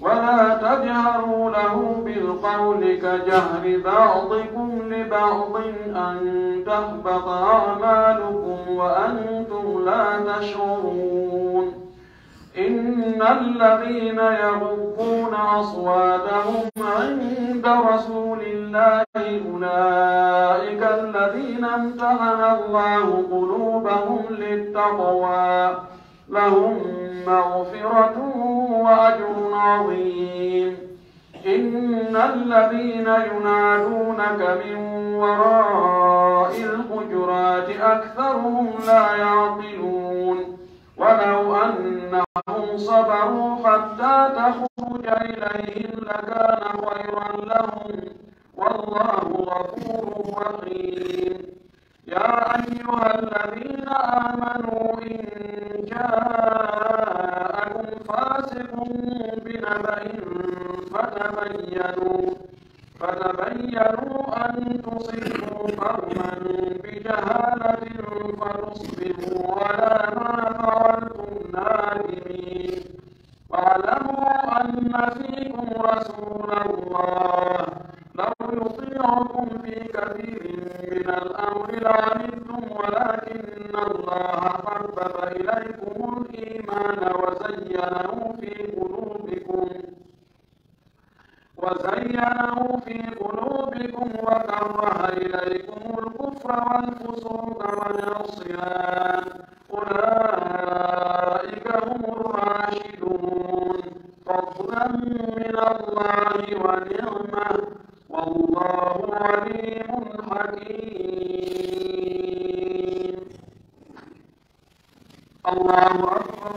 ولا تجهروا له بالقول كجهر بعضكم لبعض أن تحبط أعمالكم وأنتم لا تشعرون. إن الذين يغضون أصواتهم عند رسول الله أولئك الذين امتحن الله قلوبهم للتقوى لهم مغفرة وأجر عظيم. إن الذين ينادونك من وراء الحجرات أكثرهم لا يعقلون. ولو أنهم صبروا حتى تخرج إليهم لكان خيرا لهم. والله غفور رحيم. يا أيها الذين آمنوا إن جاءكم فاسق بنبأ فتبينوا، فتبينوا أن تصيبوا قوما بجهالة فتصبحوا على ما فعلتم نادمين. واعلموا أن فيكم رسول الله لو يطيعكم في كثير من الأمر لعنتم ولكن الله حبب إليكم الإيمان وزينه في قلوبكم، وزينه في قلوبكم وكره إليكم الكفر والفسوق والعصيان أولئك هم الراشدون فضلا من الله ونعمة والله عليم حكيم. الله أكبر.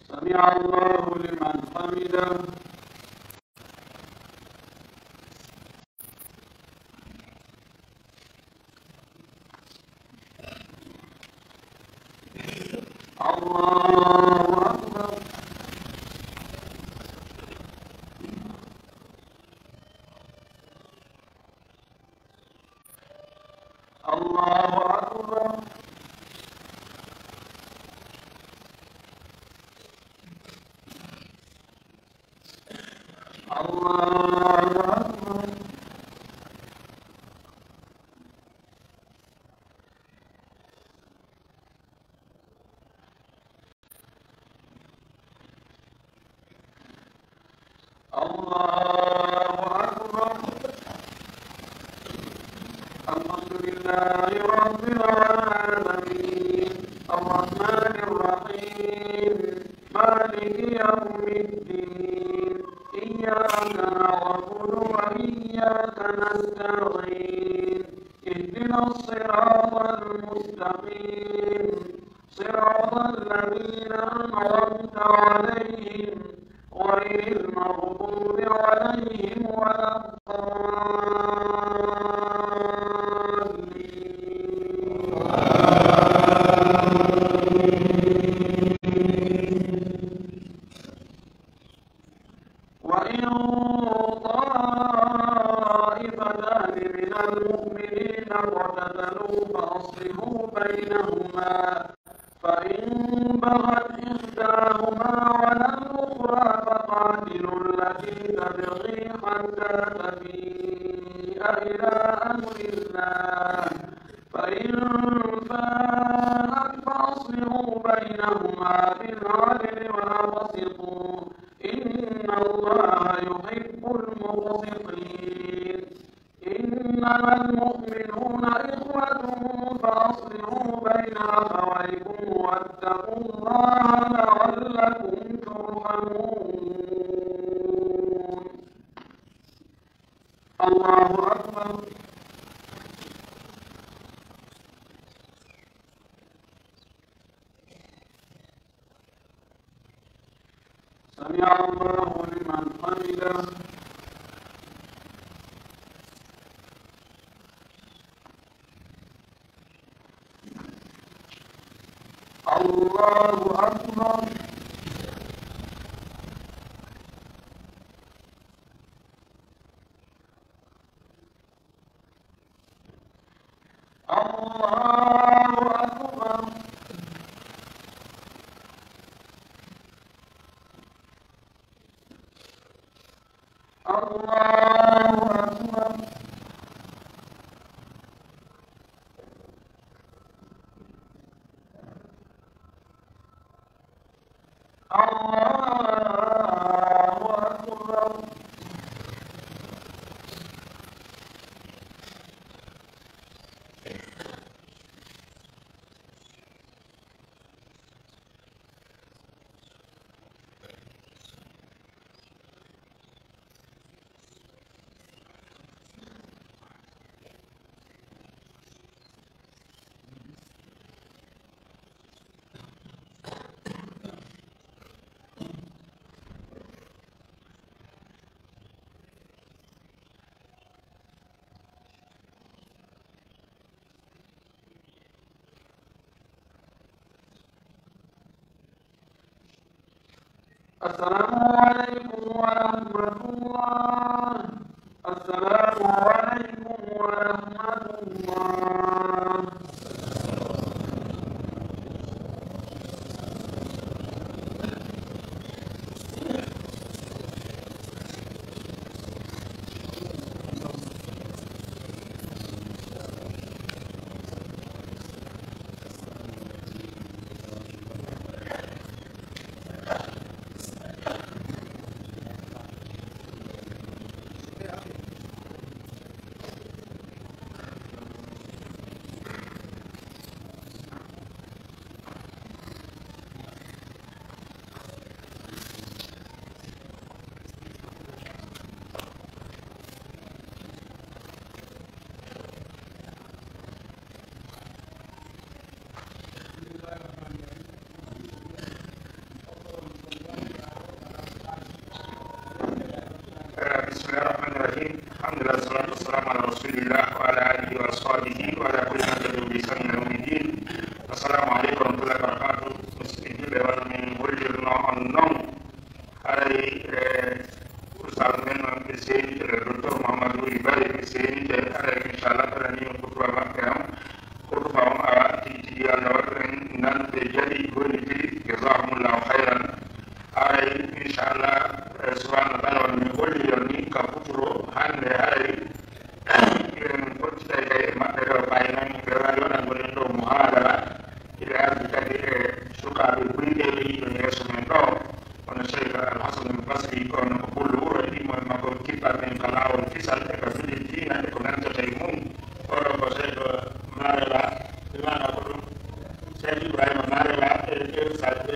سمع الله لمن حمده. الله أكبر. الله أكبر. الله أكبر. الله أكبر. الحمد لله رب العالمين. الرحمن الرحيم. مالك يوم الدين. إياك نعبد وإياك نستعين. اهدنا الصراط المستقيم. صراط الذين أنعمت عليهم غير المغضوب عليهم ولا الضالين. وإن طائفتان من المؤمنين اقتتلوا فأصلحوا بينهما، فإن بغت إحداهما على الأخرى فقاتلوا التي تبغي حتى تفيء إلى أمر الله، فإن فاءت فأصلحوا بينهما بالعدل وأقسطوا، إن الله يحب المقسطين. إنما المؤمنون إخوة فأصلحوا بين أخويكم واتقوا الله لعلكم ترحمون. الله أكبر. سمع الله لمن حمده. الله أكبر. الله أكبر. الله أكبر. الله أكبر. السلام عليكم ورحمة الله. السلام عليكم ورحمة الله. Eh, bismillahir rahmanir rahim. Alhamdulillah, wassalatu wassalamu ala rasulillah wa ala alihi wa ashabihi wa ala kulli man tabi'ahum bi ihsan ila yawmiddin. Assalamu alaikum wa rahmatullahi wa barakatuh. Musidɓe julɓe, wano min hollirno on non, haray, eh, ustaas men on ɓe seenite, eh, Docteur Mouhamadou Wuli Bari ɓe seenite, haray inchallah ɓe nani on kutuba maɓɓe on. Kutuba on awa tigi tigi Allah waɗu en nanɓe jaɓi gollitiri, jazakumullahu khairan. Haray inchallah, eh, subhanahu wa ta'ala, wano min holliri on ni ka futuro hannde, haray en fottitay kay e maɓɓe ɗo, ɓay non ɓe wari waɗangol en ɗo muhadara, hiɓe ardi kadi e sukaaɓe buyɗe ɓe yiɗon yeeso men ɗo, kono Cheikh Al Hasan Al Basri, kono ko Pullo wuro, e ɗimmo e makko kippal men ka laawol kisal e ka fili diina e ko nantata e mum. Oɗo ko Cheikh Marela, ɗi maana ko ɗum? Cheikh Ibrahima Marela e, e Ustaz, e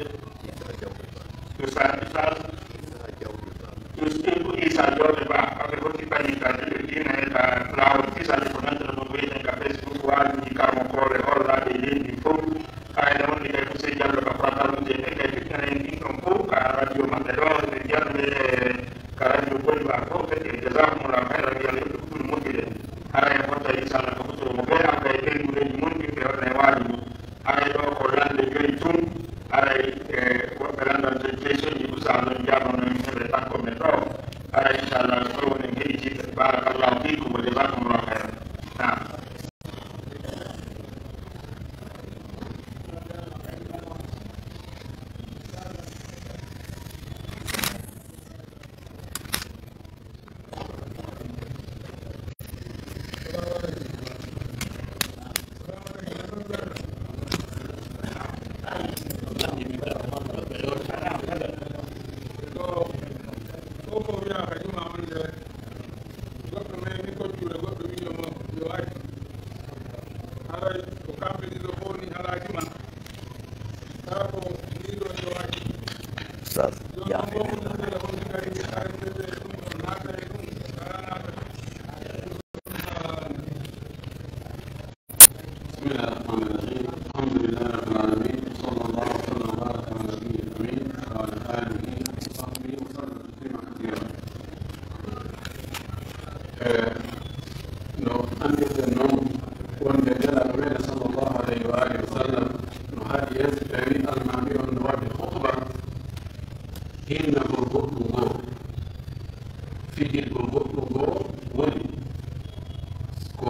Ustaz Isa, Is-, Ibnu Isa Joobe Ba, kamɓe fof tippanɗi ka julɓe diina e ka laawol kisal e ko nantata ɗum wiyeten ka Facebook, waajuuji karamokooɓe hollaaɓe e leydi ndin fof. Haa e wonde kay Usey Jallo ka Fatal Mujje ɓe kay ɓe ƴana en ɗin ɗon fof ka radio maɓɓe ɗo, ɓe mbiyan ɓe ka radio Bolibar fof kadi, jazakumullahu khairan, yo Allah yoɓ ɓe fof no moƴƴude. Hara en fotta inchallah ka futuro mo ɓe am kay ɓeydureeji mon ɗin ɓe waɗana e waajuuji. Haray ɗoo ko lannde joy tun, haray, e, woɓɓe lanndanta jeesoji, Ustaas on jaabano min heɓe takko men ɗoo. Haray inchallah, so ɗoo woni en heɗitiiɓe. Barakallahu fiikum wa jazakumullahu khairan. Naam. Goɗɗo memi ko juula, goɗɗo wi'i mo yo accu. Haray ko kamɓe ɗiɗo fow ni alaa juma. Kaa ko nii ɗoo yo accu. Ustaz, jooni on jaafee fow ko ɗum ɗiɗo on kadi artirde ɗum ɗon naata e ɗum, kaa naata. بسم الله الرحمن الرحيم. الحمد لله رب العالمين. وصلى الله وسلم وبارك على النبي الأمين وعلى آله وصحبه وسلم تسليما كثيرا. Eh, no anndirɗen non wonde Nelaaɗo meɗen sallallahu alayhi wa alihi wa sallam no haɗi en si tawii almaami on no waɗde khutba hinnagol goɗɗum ngoo, fijirgol goɗɗum ngoo woni ko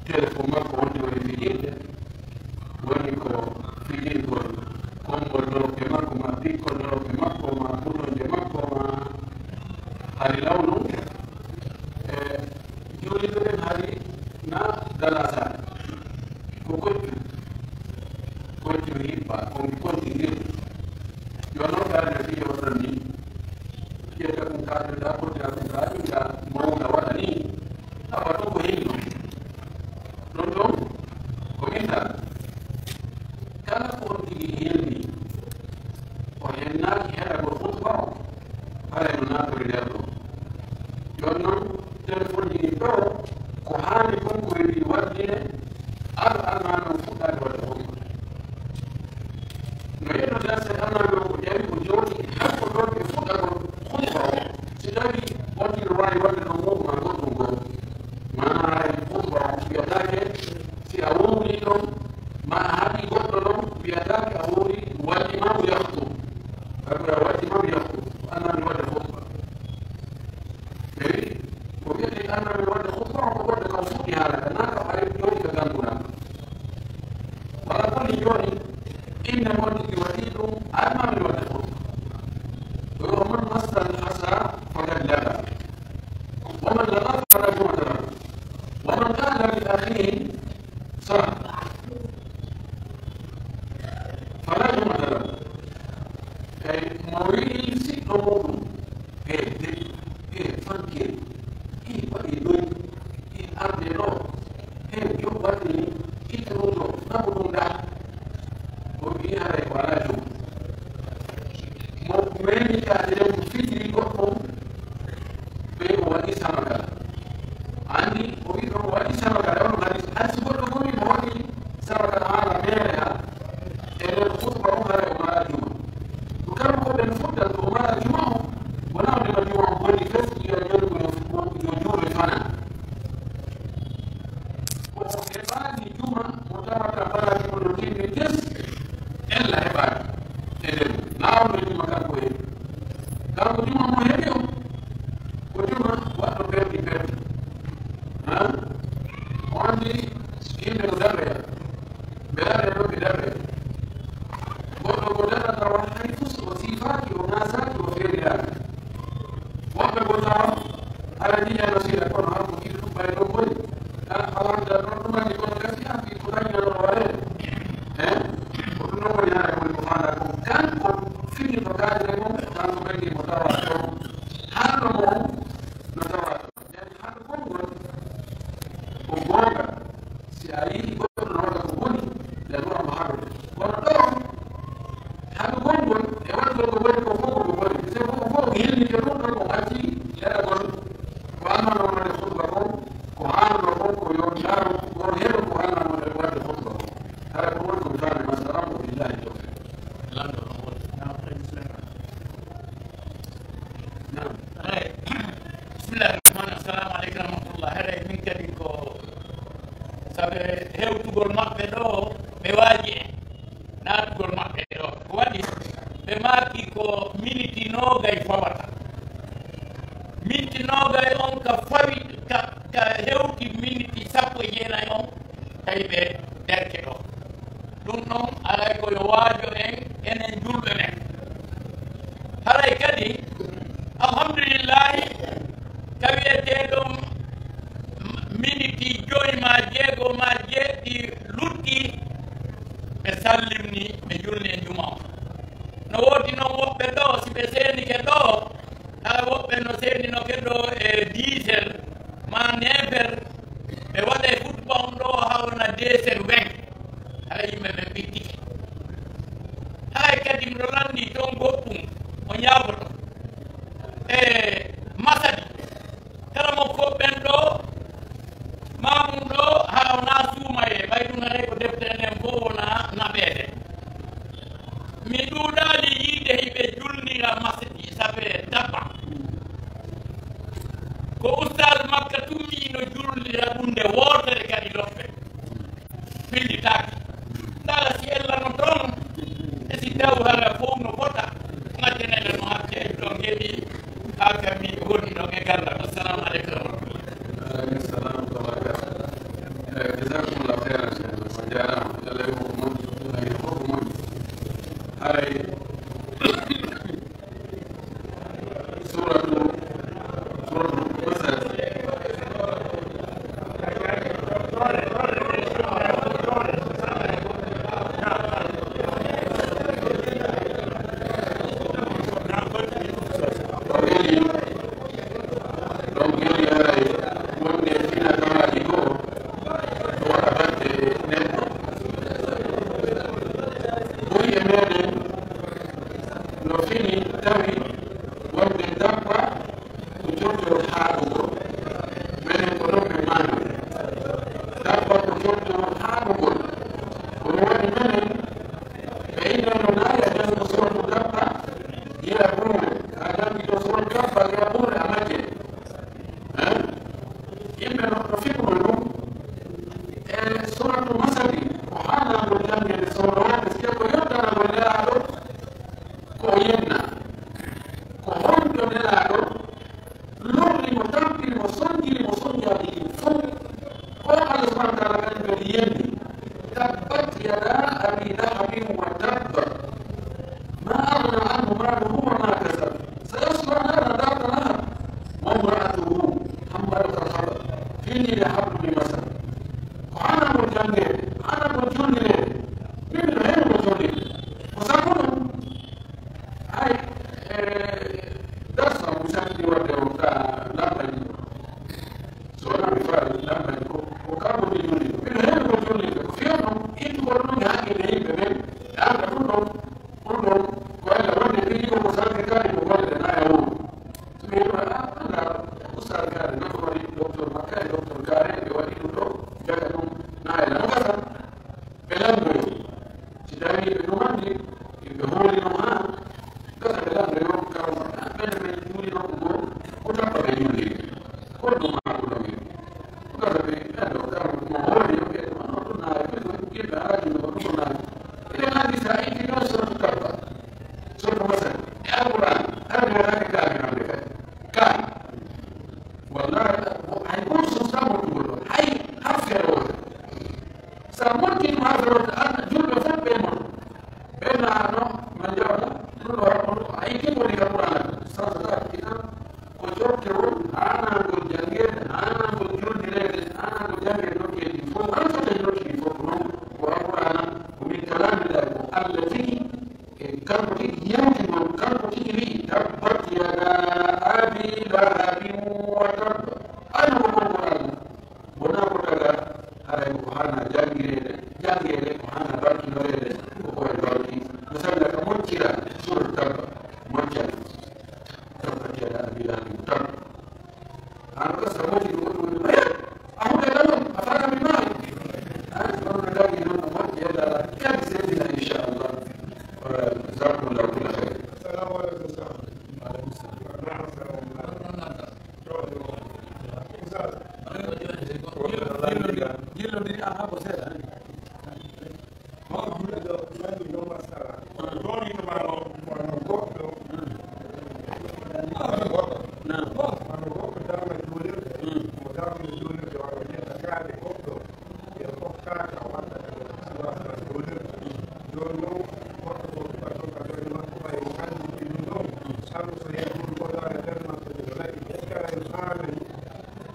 telefon makko wonde woni fijirde, woni ko fijirgol konngol nofre makko, maa pikkol nofre makko, maa butonje makko, maa hari Yo non kaalden fii on ɗon nii, ƴetta kun kaalden ɗaa, ɓoyta kun kaalden ɗaa, mawna waɗa nii, awa ɗun ko hinno. Ɗun ɗon ko misal. Kala ko on tigi henni, o hennaaki heɗagol khutba on, haray no naatori nder ɗon. Yo non, telefonji ɗin ɗoo, ko haani kon ko heɓi waɗɗine, ado almaami on fuɗɗaade waɗde khutba. No yennoo tan, si almaami on ko ƴawi, o jooɗii, hay ko ɗon ɓe fuɗɗagol khutba on. Si tawii on tigi no waawi waɗde ɗon mouvement goɗɗun goo, maanaa haray khutba on wiyataake, si a wowlii ɗon, maa a haɗii goɗɗo ɗon, wiyataake a wowlii, wal imaamu yakhutub. Hay ko wiyee wal imaamu yakhutub, ko almaami waɗde khutba. Eyi, ko wiyetee almaami waɗde khutba on ko waɗde ka o fuɗɗi haala ka, naa ka o ari jooɗii ka ganndura. Wala ko ni jooni, innde mo tigi waɗii ɗun, almaami waɗde khutba. Yo man massal hasa faqad laga. Wa man laga fala jumata lahu. Wa man qala li akhihi sa. Fala jumata lahu. Eyi, mo wi'i siɗɗo muɗum, e debbo, e fanke, e waɗi ɗum, e arde ɗo, e joɓɓani, e ɗum ɗo, naɓu ɗum ɗa. O wi'i haray ko alaa jum. Mo meemi ka debbo fitiri goɗɗum, ɓe o waɗi sabakal. Anndi, o wi'i ɗon o waɗi sabakal, e on hadis, hay si goɗɗo gomii mo waɗi sabakal haala meere ha, e nder khutba on haray o maraa juma. Ko kanko ɓen fuɗɗata ko o maraa juma on, wonaa o ndema juma on boni fes, wi'a jooni ko yo, ko yo juulɓe fanaa. Ko o heɓaani juma mo tawata baraaji mun no timmi fes, ella heɓaani e nder mun. Naa on no juma kanko heɓi. Kanko juma mo heɓi on, ko juma waɗɗo perdi perdi. Han? O anndi yimɓe no daroya. Ɓe daroya ɗon, ɓe daroya. Goɗɗo ko dara tawa hay fus o siifaaki, o ŋaasaaki, o feerilaaki. Woɓɓe ko tawa aɗa jiya no sila kono hakko kiɗo ɗum ɓay ɗon boni. Tan a wonda ɗon ɗum anndi kono gasi an fii ko dañi ɗon waɗe. Eh? Ko ɗum ɗon woni haɗa woni ko faanda ko kanko fini no kaadire mum, kanko ɓenni mo tawa ɗon. Haalno mo no tawa ɗon. Yani haɗo konngol ko goonga. Si a yi'ii goɗɗo no waɗa ko boni, nde ɗum mo haɗo. Kono ɗoo, haɗo konngol e waɗugol ko boni ko fof ko boni. Se ko fof ko hillike ɗum ɗon ko watti heɗagol ko almano wonande khutba kon, ko haalano kon ko yo ndaaro, ko heɗo ko almano waɗde khutba kon. Hara ko woni ko mi faami, wa salaamu, wa billahi tawfiq. Lanɗo no woni. Naam, Haji Suleyman. Naam. Hey, bismillahi rahmani, assalamu aleykum wa rahmatullah. Haray min kadi ko sabe hewtugol maɓɓe ɗo, ɓe waaji en naatugol maɓɓe ɗo. Ko waɗi ɓe maaki ko miniti noogay fawata. Miniti noogay on ka fawi, ka, ka hewti miniti sappo e jeenay on, tawi ɓe derke ɗo. Ɗum ɗon, alay ko yo waajo en, enen julɓe ɓen. Haray kadi, alhamdulillahi, ka wi'etee ɗon miniti joy maa jeego maa jeeɗiɗi lutti, ɓe sallimni, ɓe julni e juma on. No woodi non woɓɓe ɗoo, si ɓe seenike ɗoo, Hara woɓɓe no seedinoke ɗoo e dix heures maa neuf heures, ɓe waɗay khutba on ɗoo haa wona deux heures vingt. Hara yimɓe ɓen ɓittike. Haray kadi miɗo lanndii ton goɗɗum, o ñaagoto. E Masadi, kala mo koɓɓen ɗoo, Maamun ɗoo, haa wonaa suumayee, ɓay ɗum haray ko deftere nden fow wona naɓeede. Mi ɗuuɗaali yiide hiɓe julnira masjidi, sabe dabba. Ko Ustaaz Makka tun mi no julnira ɗum nde wootere kadi loffe. Fillitaaki. Ndala si ella no toon, e si taw hara fow no fota, majjanene no hakke en ɗon heɓi, haa ka mi woni ɗon e gandal. Assalamu aleykum wa rahmatullah. Wa aleykum salam wa rahmatullah. Eh, jazakumullahu khairan, Cheikh. On jaaraama. Alla yoɓu ko moƴƴi, Alla yoɓu ko moƴƴi. Haray, Suuratu, Suuratu Masad. No fini tawi wonde dabba ko jotto haaɗugol. Menen ko ɗon ɓe maani. Dabba ko jotto haaɗugol. Ko ɗum waɗi menen ɓe innano naaya janngo suratu dabba, yi'a buure. A janngi ɗo suratu dabba, yi'a buure a majje. Eh? Yimɓe no, no fiɓuno ɗum. E suratu Masadi, ko haanaa ngol janngeede soono wonde, si ko yottanagol Nelaaɗo, ko o yenna. Ko honto Nelaaɗo lorri mo, tampini mo, sonjiri mo, sonjaaji ɗin fof. Ko Allah subhanahu wa ta'ala kañum kadi yenni. تبت يدا أبي لهب وتب. ما أغنى عنه ماله وما كسب. سيصلى نارا ذات لهب. وامرأته حمالة الحطب. Fini le haɓude masal. Ko haanaa ngol janngeede, haanaa ngol jonndireede. Min no heen ngol jonndireede. Ko sabu ɗum, hay, e, darsa mo mi sakkiti waɗde on ka lampanji. So wonaa mi faali lampanji ko, ko kammo mi jonndireede. Min no heen ngol jonndireede. Ko fiyaanoo ittugol ɗum e hakkille yimɓe ɓen. E annda ɗum ɗon, ɗum ɗon, ko ella wonde ɓe yi'o ko salfitaade ko golle ɗe naa e wuro. So ɓe yi'o, a, annda, ustaas Kaare, docteur, docteur Makka e docteur Kaare, ɓe waɗi ɗum ɗo, jaga ɗum, naa e lan gasa, ɓe landoyo. Si tawii ɓe ɗumandi, ɓe hooli non haa, gasa ɓe landoyo, kaw, a, ɓen ɓe juuli non ko goo, ko tappa ɓe juuli. Ko ɗum maa ko ɗum. Ko gasa ɓe, ɓen ɗo, kaw, mo hooli, ɓe ɗum, no ɗum naa e ɓe ɗum, yimɓe alaa ɗum ɗo, ɗum naa. Eɗen anndi si a itti non suratu Tabba, suratu Masad, e Alqur'aan, Alla waɗaaka kaafir hannde kadi. Kaafir. Wallaahi, hay gooto sostaa moƴƴugol ɗon. Hay harfeere wootere. Si a moƴƴii ɗum harfeere wootere, an, julɓe fof ɓe moƴƴi. Ɓen na no, man jawa mo, ɗum ɗo, ɗum ɗo, a itti ko woni ka Qur'aana. Sostaa kitab, ko jottewol, haanaangol janngeede, haanaangol jonndireede, haanaangol janngeede nokkeeji ɗin fof. Wala sotta nokki ɗin fof, non ko Alqur'aana, ko min kalaamillaahi, ko Alla tigi, e kanko tigi yewti non, kanko tigi wi'i, "Tabbat yadaa Abii Lahabin wa tabb." Ay, no ko konngol Alla. Wonaa ko taga, haray ko haanaa janngireede, janngeede, ko haanaa barkinoreede, ko ko e barki. Misalla ka moccira, suura Tabba, mocca. Tabbat yadaa Abii Lahabin wa tabb. An ka sabooti ɗum, ɗum, ɗum, eh, a huɗa ɗum, a fara mi maari. An, ɗum, ɗum, ɗum, ɗum, ɗum, yalla, kadi seedina, inchallah. Wala, jazakumullahu kulla khayr. Assalamu alaikum, sir. Wa alaikum salam. Wa rahmatullahi wa barakatuh. Jillondiri, aha, ko seeɗa, eh? Ɗon ino maa no, wano goɗɗo, wano goɗɗo darna juulirde, mo darna juulirde, wano ƴetta kaade goɗɗo, e hokkaaka walla ka wasa juulirde. Jooni non, goɗɗo ko suka ɗon ka ɓernde makko, ɓay o anndi ɗum ɗon, sabu so heen ɗum goɗɗo ara nder makko, ɗum waɗi, est-ce que aɗa faamani?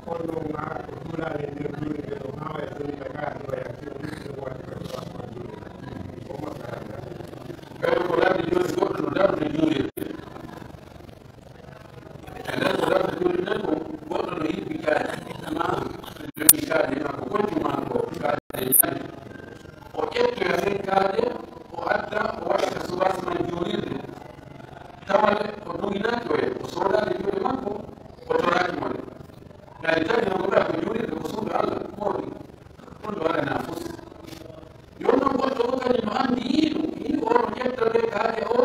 Kono maa ko juulaali e nder juulirde ɗon, haa waɗa so wiɗa kaa ɗo yaa, si o wiɗi ko waɗi ko ɗo asma juulirde. Ko makka hannde. Kadi ko ladde jooni goɗɗo no darde juulirde. E nder ko darde juulirde ko goɗɗo no yiɗi kaari, maa jogi kaari, maa ko kontu maa ko kaari e ñaami. O ƴettoya sen kaari, o adda, o waɗa ka subaasi man juulirde. Tawa le, o doginaaki o e, o soodaade juuɗe makko, o toraaki mo le. Kadi tawi no ko ɓe ko juulirde ko suudu Alla, moodi. Ɗum ɗo waɗanaa fus. Yo non goɗɗo o kadi no anndi yiiɗo, yiiɗo o no ƴetta le kaari o,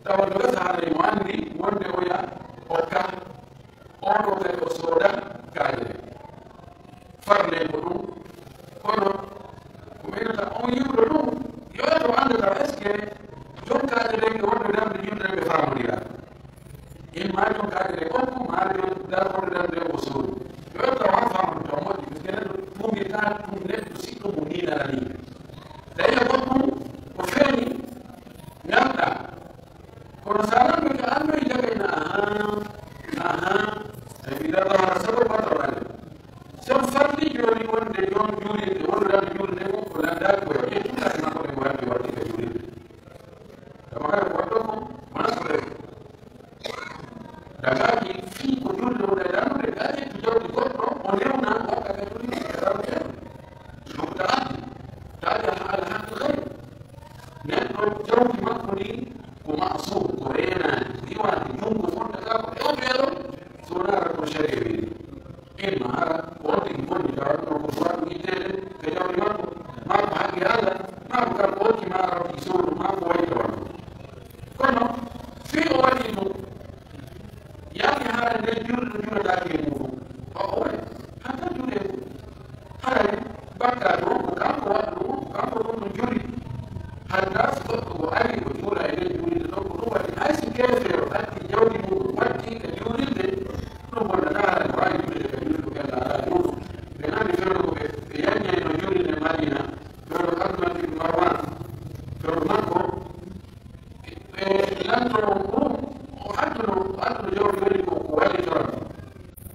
tawa no gasa haray mo anndi wonde oya okka, on o kadi o sooda kaari. Farle ko ɗum. Kono ko ɓeynata on yi'uɗo ɗum, yo ɓe to anndata est-ce que jokkaaɗe ɗen e wonɓe darnde juulde ɓe faamondira. Imma jokkaaɗe ɗe okku, maa ɗe darnde darnde o soodu. Yo ɓe tawa faamondira moƴƴi, parce que neɗɗo tuumirta ɗum neɗɗo siɗɗo mo miinana nii. Tawi a goɗɗum ko feeñi, ngalɗaa. Kono so a lanndike, a anndoyi jagayna, ahan, ahan, ay mi darnde wona sabu batal wale. So farli jooni wonde joom juulirde, wondude juulirde mum ko lanndaaki ko e ƴettude makko ɗe waɗde waɗde ka juulirde. Dama kala ko waɗɗo ko, wona ko rewi. Dagaaki fii ko juulde wona e landude, gaa ƴettu jawdi goɗɗo, o newna, waɗa ka juulirde, ka landude. Donc, taati, taati ala haqqi gayri. Neɗɗo jawdi makko ndi, Nden julɗo julataake e muuɗum. Ko o waɗi? Hatta juuɗe mum. Haray bakkaatu on ko kanko waɗi ɗum, ko kanko ɗum no juli. Hatta si goɗɗo ko ari o juula e nder juulirde ɗon, ko ɗum waɗi. Hay si keefeero addi jawdi muuɗum, watti ka juulirde, ɗum bonnataa, haray o ari juulirde ka juulirde, ko Alla alaa e muuɗum. Ɓe nani fewndo ko ɓe, ɓe yanñayno juulirde Madiina, fewndo Abdullah ibn Marwan, fewndo makko, E, lanɗo on ɗum, o adduno, o adduno jawdi woni ko, ko wallitoran.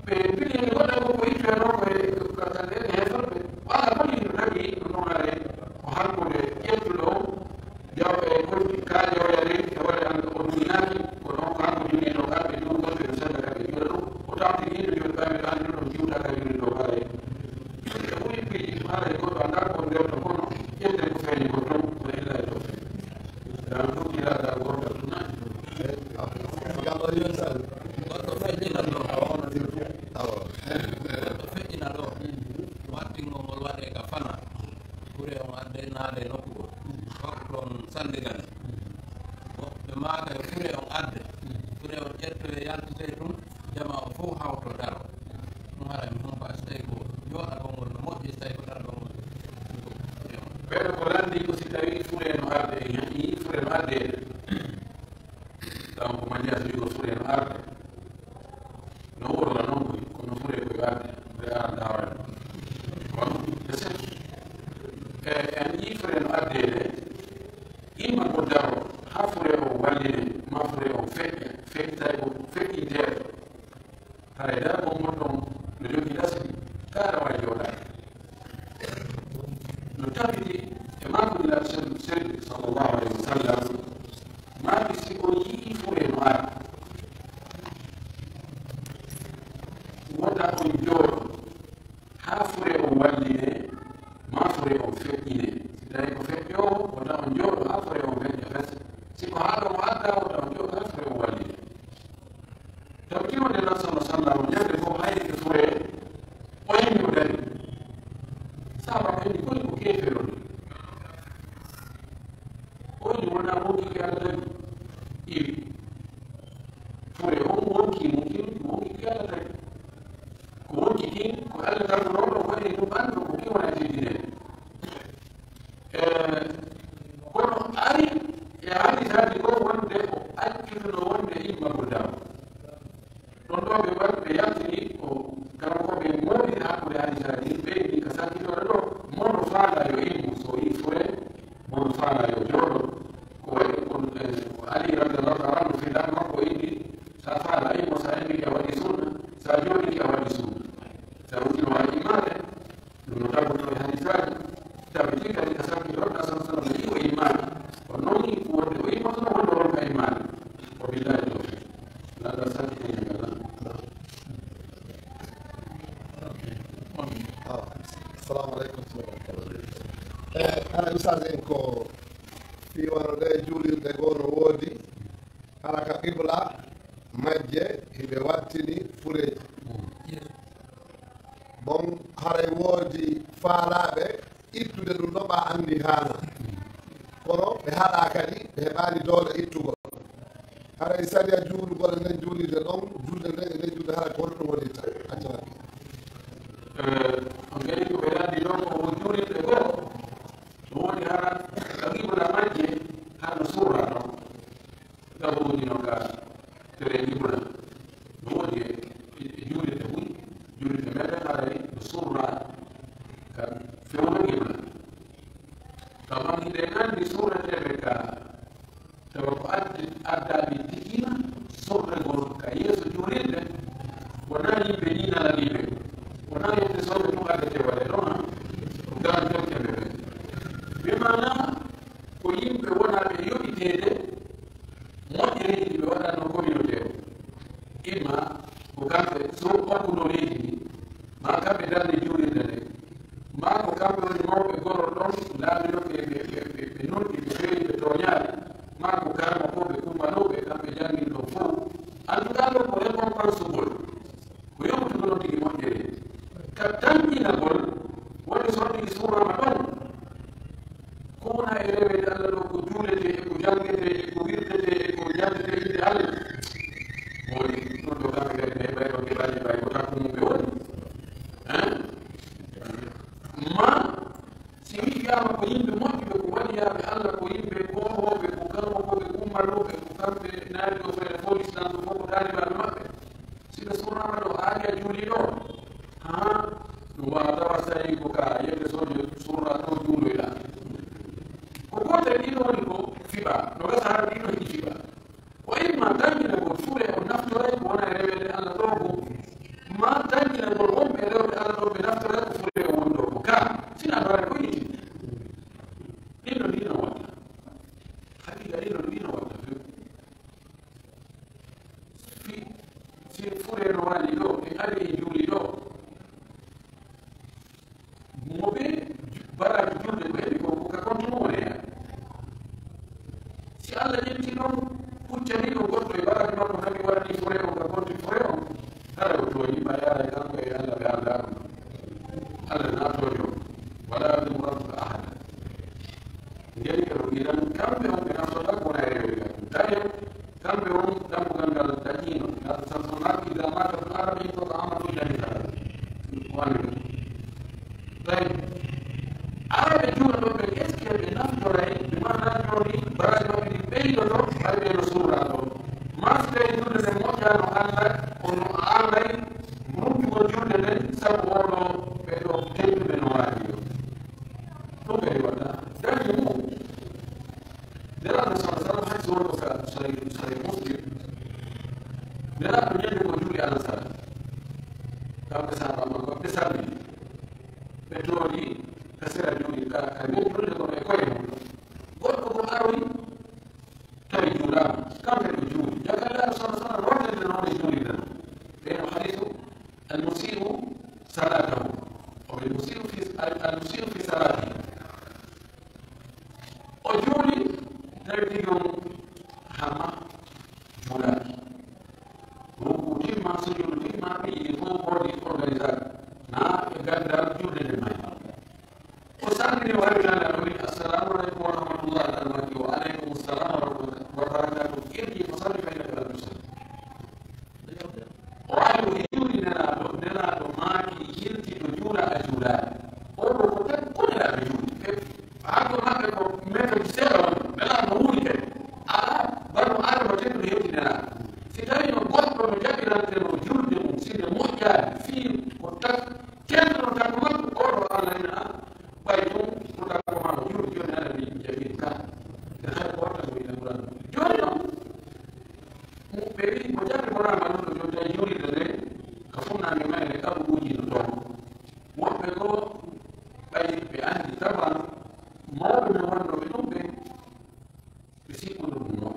Ɓe pili e goɗɗo ko, ko ittoyano ko e, ka, ka, ka, e heeferɓe. Wala ko ni no tawi, no ɗon haray, ko halkude ƴettuɗo on, jaw-, e, ko ka jawya de, e waɗa an, o duminaaki, ko ɗon ko hanko jogino, kamɓe juulugol ɓe no senda kamɓe juula ɗum. O tawti ni no joni kamɓe ɗan ɗum ɗon jiwta ka juulirde o kala e. E ɓuri piiji ɗum haray goɗɗo anndaa ko nder ɗon kono, ƴetten ko feeñi ko ɗon, ko illa e ɗon. Goɗɗo feƴƴina ɗo. Goɗɗo feƴƴina ɗo. Wattingol ngol waɗee ka fana. Fure on adde naade nokku goo. Waktu on sanndigani. Ɓe maaka yo fure on adde. Fure on ƴettoye yaltitoye tun. Jamaa on fow hawto daro. Ɗum haray mi humpaa si tawi ko jooɗagol ngol no moƴƴi, si tawi ko daragol ngol. Ɓeɗo ko lanndi ko si tawi fure no arde, e ñaƴi fure no arde. Taw ko majjata wi'ugol fure no arde. No worla non koy, kono fure koy arde, ɓe ara dawani. Kono, ɓe seeɗa. E, en yii fure no arde de, imma ko daro, haa fure o walline, ma fure o feƴƴa, feƴƴitay ko feƴƴinteeɗo. Haray dara ko mon ɗon no jogii lasbi, kaara wawi jooɗaade. No tabbiti e maaku Nulaaɗo sel-, sel-, sallallahu alayhi wa sallam, maaki si on yi'ii fure no ari, wota on jooɗo haa fure on walline, maa fure on feƴƴine. Si tawii ko feƴƴoowo, wota on jooɗo haa fure on feƴƴa fes. Si ko haa ɗon o adda, wota on jooɗo haa fure on walline. Taw kiwonde Nulaaɗo sallallahu alayhi wa sallam, ñande fof hayri ko furee, o inni o dari. Saaba ko inni koni ko keefeero ni. O inni wonaa wonki ki Alla tagi. Iwi. Furee on wonki, wonki, wonki ki Alla tagi. Ko wonki kin, ko Alla tagunoo ɗon, waɗi ɗum anndo ko ki wona teddinee. E, kono ari e hadisaaji goo wonde o accutuno wonde immagol daawo. Ɗon ɗoo ɓe waɗi, ɓe yaltini ko kanko ɓe moolii hakkunde hadisaaji ɗin, ɓe inni ka sakkitorde ɗoo, mo no faalaa yo immo, so o yi'i fure, mo no faalaa yo jooɗo. Ko wayi ɗum, e, ko Ali radiyallahu ta'ala anhu, fillaango makko o inni, sa faalaa immo, sa immi ki a waɗi sunna, sa jooɗii ki a waɗi sunna. Sa wutino waɗi imaade, Ɗum no tabbotoo e hadisaaji, tabitii kadi ka sakkitorde Nulaaɗo sallallahu alayhi wa sallam, o immaaki. Kono non, ko wonde o immotono, wonde o ronka immaade. Wa billahi tawfiq. Yo Allah sakkitine men. Awa. Assalamu aleykum wa rahmatullahi wa barakatuh. Eh, hara Ustaz en ko fii wano ɗee juulirɗe goo no woodi, hara ka qibla majje hiɓe wattini fureeji. Bon, haray woodi faalaaɓe ittude ɗum ɗo, ɓa anndi haana. Kono ɓe haɗaa kadi, ɓe heɓaani doole ittugol. Haray sariya juulugol e nden juulirde ɗon, julde nden e nden julde, haray ko honɗum wonirta? Acca waɗi. Eh, on kadi ko ɓe lanndi ɗon ko juulirɗe goo, no woodi hara ka qibla majje, hara no surra ɗon. Tabuuji no ka tere jibra. No woodi e, e, e juulirde buy, juulirde meɗen haray no surra ka fewndo qibla. Kamma hiɗen anndi surreteeɓe ka, tawa ko addi, addaali diina surregol ka yeeso juulirde, wonaa yimɓe ni nalanii ɓe. Wonaa yimɓe sooɓe tun addetee waɗee ɗon, ha? Ko garantirte ɓe ɓen. Bi maanaa, ko yimɓe wonaaɓe yoɓiteede moƴƴereeji ɗi ɓe waɗatnoo communauté o. Imma ko kamɓe so okkunoo leydi ndi, maa kamɓe darni juulirde nde, maa ko kamɓe woni mawɓe gorol ɗon, laamino ɓe, ɓe, ɓe, ɓe, ɓe nulɗi, ɓe feeri, ɓe tooñaali, maa ko karma ko ɓe kumpanooɓe, kamɓe janngini ɗon fow. En tout cas, ɗon ko récompense gol. Ko yewtugol on tigi moƴƴere. Ka tanƴinagol, woni so on tigi suuraama ɗon, ko wona e reweede Alla ɗoo, ko juuletee, e ko janngetee, e ko wirdetee, e ko jaddetee innde Alla. Woni ɗum ɗoo kamɓe kadi ɓe heɓay kadi o juuli. Jaka Nulaaɗo sallallahu alaihi wasallam rontete no o juulirta non. Ɓen o hadiisu, "Al-musii'u salaatahu." O wi'i, "Al-musii'u fi, al-, al-musii'u fi salaatihi." O juuli, tawi tigi on hamma juulaaki. Ruku timma, sujudu timma, ɓe yiɗi fof mboodi organisation. Na e gandal julde nde may. O salmini, o ari Nulaaɗo, o wi'i, "Assalamu alaikum wa rahmatullah." Nulaaɗo maaki, "Wa alaikum assalam wa rahmatullahi wa barakatuh. Irji fa salli fa innaka lam tusalli." O ari, o yewti Nelaaɗo, Nelaaɗo maaki, "Yilti ɗo juula, a juulaali." O ɗo ko tan ko Nelaaɗo yewti. Ɓe, hakko maɓɓe ko méthode seeɗa woni. Nelaaɗo no wuuri kadi. Alaa, banu Aadama tedduɗo hewti Nelaaɗo. Si tawii no goɗɗo no jaɓiranteno julde mum, si nde moƴƴaali, fii ko tak-, tentuno takko makko, o ɗo Alla ina, ɓay ɗum ko takko maa o juuli, jooni Alla wi'i, "Mi jaɓii ka." Nde hay ko watta ko ina Qur'an. Jooni non, Ɓe wi'i, ko jaɓi Burama ɗum ɗo, jooni tawi juulirde nde, ka funnaange mayre, kaburuuji no toon. Woɓɓe goo, ɓay ɓe anndi taban, mawɓe men wonnooɓe ɗum ɓe, ɓe sikkuno ɗum non.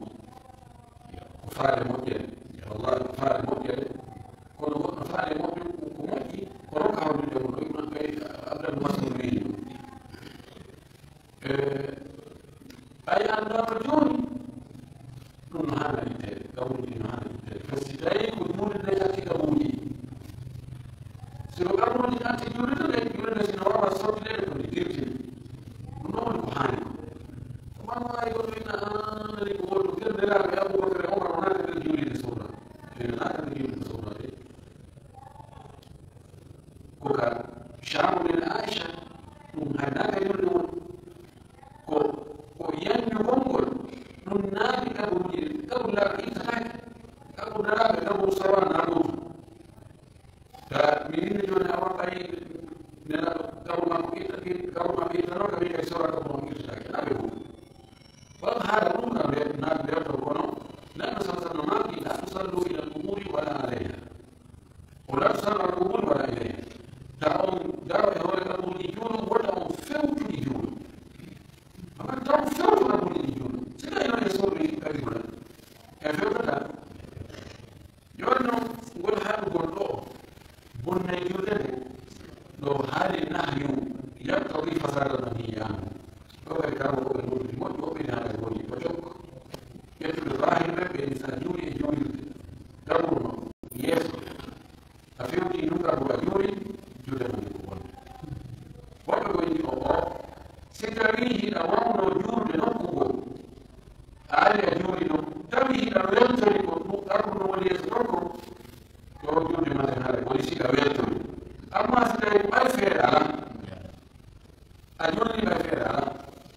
Ko faale moƴƴere. Wallahi, ko faale moƴƴere. Kono goɗɗo faale moƴƴere, ko, ko moƴƴi, ko ronka hawrude mo ɗo, ɗum ɓay Abdul Mas'ud wi'i ɗum. Eh, ɓay anndaama jooni, ɗum no haani itteede, kaburuuji no haani itteede. Par ce que si tawii ko juulirde ƴatti kaburuuji. Si ko kaburuuji ƴatti juulirde nde, juulirde si no waawa sottineede ko nde dirtini. Ɗum ɗon woni ko haani ko. Ko man waawi goɗɗo ina, "Ah, nani ko woni ko gerndelaaɓe Abubakar e Umar wonaa ka nder juulirde sowra." Ɓe wonaa ka nder juulirde sowra de. Ko ka Shaamu nden Aisha, ɗum hay naaka yolde woni. Ko, ko yanñugol ngol, ɗum naati kaburuuji ɗin. Kaburu Nelaaɗo ittataake. Kaburu Nelaaɓe, kaburu sowra naa ɗum. Ta mi inni jooni awa ɓay Nelaaɗo kaburu makko itta-, kaburu makko ittanoo, ka min kay sowra kaburu makko ittataake. Naa ɓe ɗum. Bon, haala ɗum na nder, na nder to kono, Nelaaɗo sallallahu alaihi wasallam maaki, "La tusallu ila al-quburi wala alayha." O la tusallu ala al-quburi wala ilayha. Ta on daro e hoore kaburuuji juulu, wota on fewtu ɗi juulu. Amma ta on fewtu kaburuuji ɗi juulu. Si tawi non e sowri kaburuuji, en fewtata. Jooni non, ngol haɗugol ɗo, bonnay juulde nde, ɗo haali nahyu yaqtadi fasada manhiya anhu. Ɗo kay kamo ko ɓe woni moƴƴi, woɓɓe ne haɗa woni ko jokko. Ƴettude zahir ɓe, ɓe ni sa juuli e juulirde, gaɓuru non, yeeso. A fewti nukka ko a juuli, juuɗe mum ko bonde. Woɓɓe ko inni o, o, si tawii hiɗa wawno juulde nokku goo, a ari a juuli ɗon, tawi hiɗa weltori ko ɗum arɗuno woni yeeso ɗon ko, ɗo juulde ma nden haray, woni si hiɗa weltori. Amma si tawii ɓay feere alaa, a juulii ɓay feere alaa.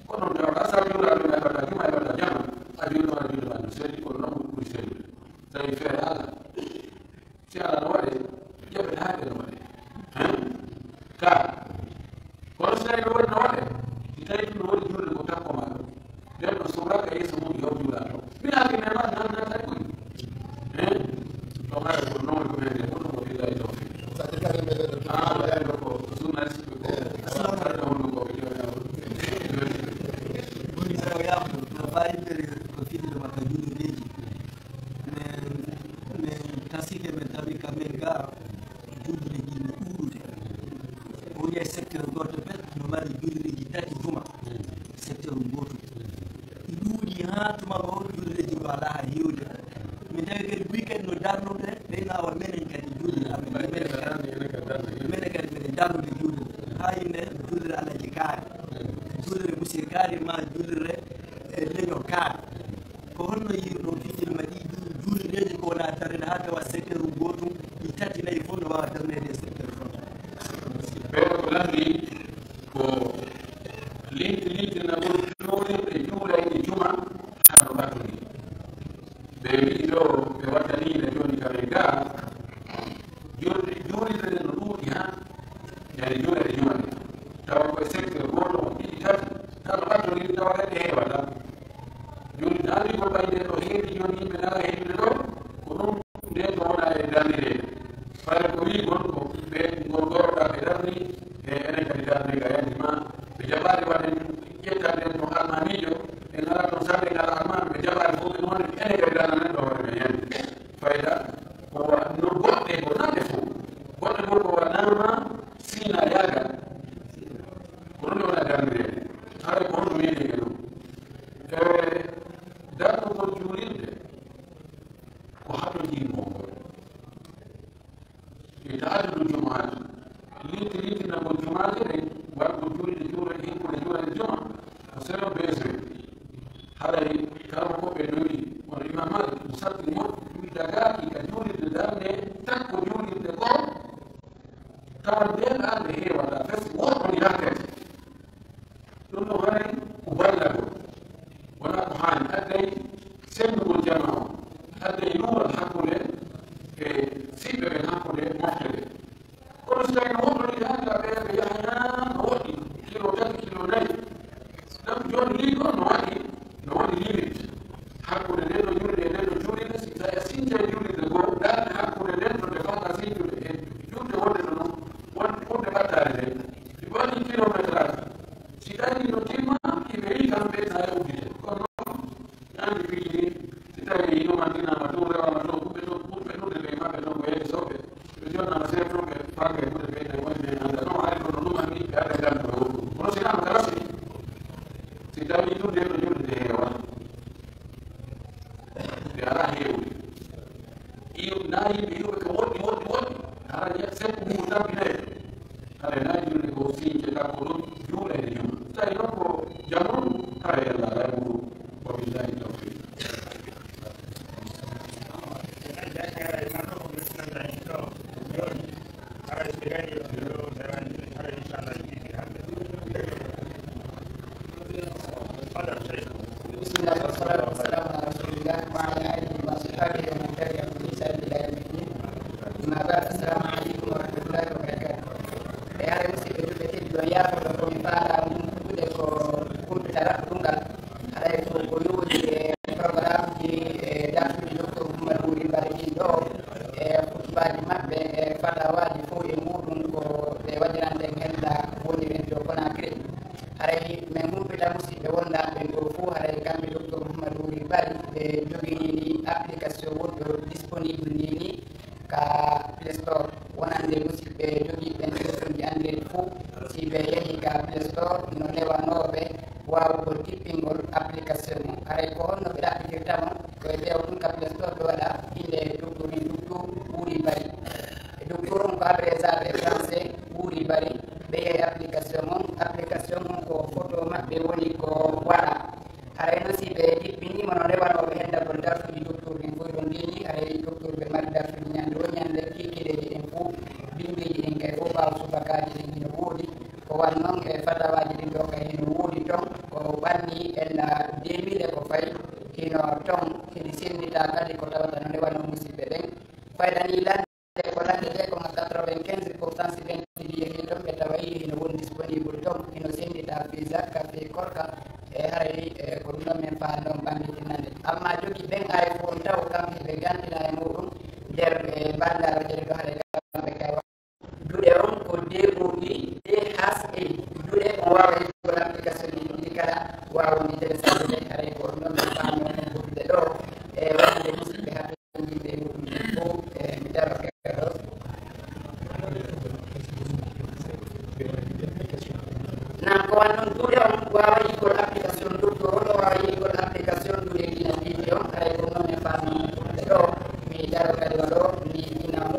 Ko ɗum tawata, so a juulaali ɓay ɓaɗa juma, e ɓaɗa jama, a juulii ɓaɗa juulde ma no selli, kono non ko ɓuri sellude. Tawi feere alaa. Si alaa no waɗee, jaɓetaake no waɗee. Hein? Ka. Kono si tawii no waɗi, no waɗee. Si tawii ɗum no waɗi juulde ko takko maa ɗum. Nden ɗon sowraka yeeso mum yo juulaa to. Mi naati men ma nan nan tan koy. Eh? To mara ko non ko men ko ɗum ko billahi tawfiq. Sa te kare men ɗo. Ah, ya ɗo ko journaliste ko. Eh. Assalamu alaikum. Ko jooni. Woni sa o yaama ɗo, no faayidere ko fitde makka juuldeeji. Men, men tasike men tawi ka men ga juuldeeji no ɗuuɗude. O wiya secteur gooto pet no mari juuldeeji tati juma. Secteur gooto. Ɗi ɗuuɗi haa tuma o juuldeeji ɗo alaa haa heewde. Min tawi kadi weekend no darnude, ɓe ina awa menen kadi juulde amen. Menen kadi, menen kadi minen darnude juulde. Haa yimɓe juulde Alhaji Kaari. Juulde Monsieur Kaari ma juulde, eh, Leñol Kaari. Ko honno yi'irɗon fittinma ɗi juuldeeji ko wona darnde haa tawa secteur gootum ɗi tati nayi fof no waawa darneede e secteur fof? Ɓe ko lanndi ko linti lintinagol juulirɗe juulayɗe juma hano ɓattuni. Ɓe wi'i ɗo ɓe wattaniino jooni ka men ga, juulde, juulirɗe ɗen no ɗuuɗi haa, yani juulirɗe juma ɗen. Tawa ko e secteur gooto on ɗiɗi tati, tan no ɓattoniri tawa kadi heewata. Jooni, daali ko ɓay nde ɗo heewi jooni yimɓe nana heewde ɗo, ko ɗum nde ko wona e darnde. Fare ko wi'ugol ko ɓe ngol goroɗaa ɓe darni, e enen kadi darnde ka yandi ma, ɓe jaɓaali waɗen ƴettan ɗen no almaamiijo, en alaa ɗon saabe ngal almaami, ɓe jaɓaali fof ɓe woni enen kadi darna sabi moƴƴi, mi dagaaki ka juulirde darnde, takko juulirde goo, tawa ndeen arde heewataa, fes woɗɗondiraa kadi. Ɗum ɗoo haray ko ballagol, wonaa ko haani, adday sennugol jamaa on, adday luural hakkunde e siɓɓe ɓen, hakkunde mofte ɗen. Kono si tawii no woɗɗondiraa, ɓe, ɓe yaha haa no woɗɗi, kilo tati, kilo nayi. Ɗum jooni lii ɗoo no waɗi, no waɗi limit. Hakkunde ndee ɗoo juulde e ndee ɗoo juulirde, si tawii a sincay juulirde goo, darnde hakkunde nden to nde fawɗaa sincude e juulde wonde ɗon non, won ɓurde ɓattaare nden. Si ɓe waɗii kilometraaji, si dañii no timma, hiɓe yi'i kamɓe na e uddite. Kono non, andi fii ni, si tawii hino mantinaama tun, rewaama tun, ɓe tun, ɓe tun, ɓe maɓɓe tun ko heedi soɓe. Ɓe jonnaama seeɗa tun, ɓe faaka e ɓurde ɓe, ɓe woni ɓe annda. Non, ari kono ɗum anndi, ɓe ara e dammuɗe woɗɗum. Kono si naama kala si, si tawii tun nde ɗo juulde nde heewaa. Ɓe alaa heewde. Iyo, naa yimɓe iwɓe ko woɗɗi, woɗɗi, woɗɗi. Hara ñe-, seppu mum tampinay. Hara naa juulde ko since takko ɗum, juula e juma. Tawi noon ko jamaa, hara yalla alaa e muɗum. Wa billahi tawfiq. بسم الله والصلاة والسلام على رسول الله وعلى آله وأصحابه ومن تبعهم بإحسان إلى يوم الدين. أما بعد، السلام عليكم ورحمة الله وبركاته. E hare musidɓe julɓe tedduɓe, yaafo ɗo ko mi faalaa ɗum ɗuuɗe ko kumpital ɗungal. Haray ko ko yowitii e programmeji e darsuuji Docteur Mouhamadou Wuri Bari ɗin ɗoo, e khutubaaji maɓɓe, e fatawaaji fow e muɗum ko ɓe waɗiranten hella woni ɓen to Conakry. Haray men humpita musidɓe wondaaɓe ɓen ɗoo fow, haray kamɓe Docteur Mouhamadou Wuri Bari ɓe joginii application woɗɗo disponible nii nii ka Play Store. Wonande musidɓe jogiiɓe ɓen telefonji Android fow, si ɓe yehii ka Play Store, no newanoo ɓe waawugol jippingol application on. Haray ko honno ɓe ɗaɓɓitirta mo? Ko e ɓeya tun ka Play Store, ɓe waɗa innde Docteur, Docteur Wuri Bari. E Docteur on ko abreezaade e français, Wuri Bari. Ɓe yehi application on. Application on ko photo maɓɓe woni ko waɗaa. Haray non si ɓe jippinii mo no rewanoo ɓe hendagol darsuuji Docteur ɗin fow ɗon ndeni, haray Docteur ɓe mari darsuuji ñande woo ñande, kiikiiɗeeji ɗin fow, binndeeji ɗin kay fow ɓaawo subakaaji ɗin hino woodi. Ko wayi non e fatawaaji ɗin ɗoo kay hino woodi ton, ko ɓannii ella deux mille e ko fawi, hino ton, hiɗi sennditaa kadi ko tawata no rewanoo musidɓe ɓen. Fayda nii lan Ko lanndetee kon quatre-vingt-quinze pour cent si ɓen ɗiɗi yehii ɗon, ɓe taway hino woni disponible ton, hino sennditaa visa, café, korka, e haray, e ko ɗum ɗon men faanoo ɓanngitinande. Ammaa jogi ɓen iPhone taw, kamɓe ɓe gantinaa e muɗum nder, e, banndaare jere ɗo haray kamɓe kay wa-, duɗe on ko D O I, D H I. Duɗe on waaway ko application ɗi kala waawude télécharger haray ko ɗum ɗon men faanoo men duɗe ɗo, e, wonande musidɓe haɓe. Naam, ko wayi non duɗe on waawa yi'ugol application Docteur on, o waawa yi'ugol application duɗe diina piiji on, haray ko non e faami duɗe ɗo, mi daro kadi o ɗo, mi ina mo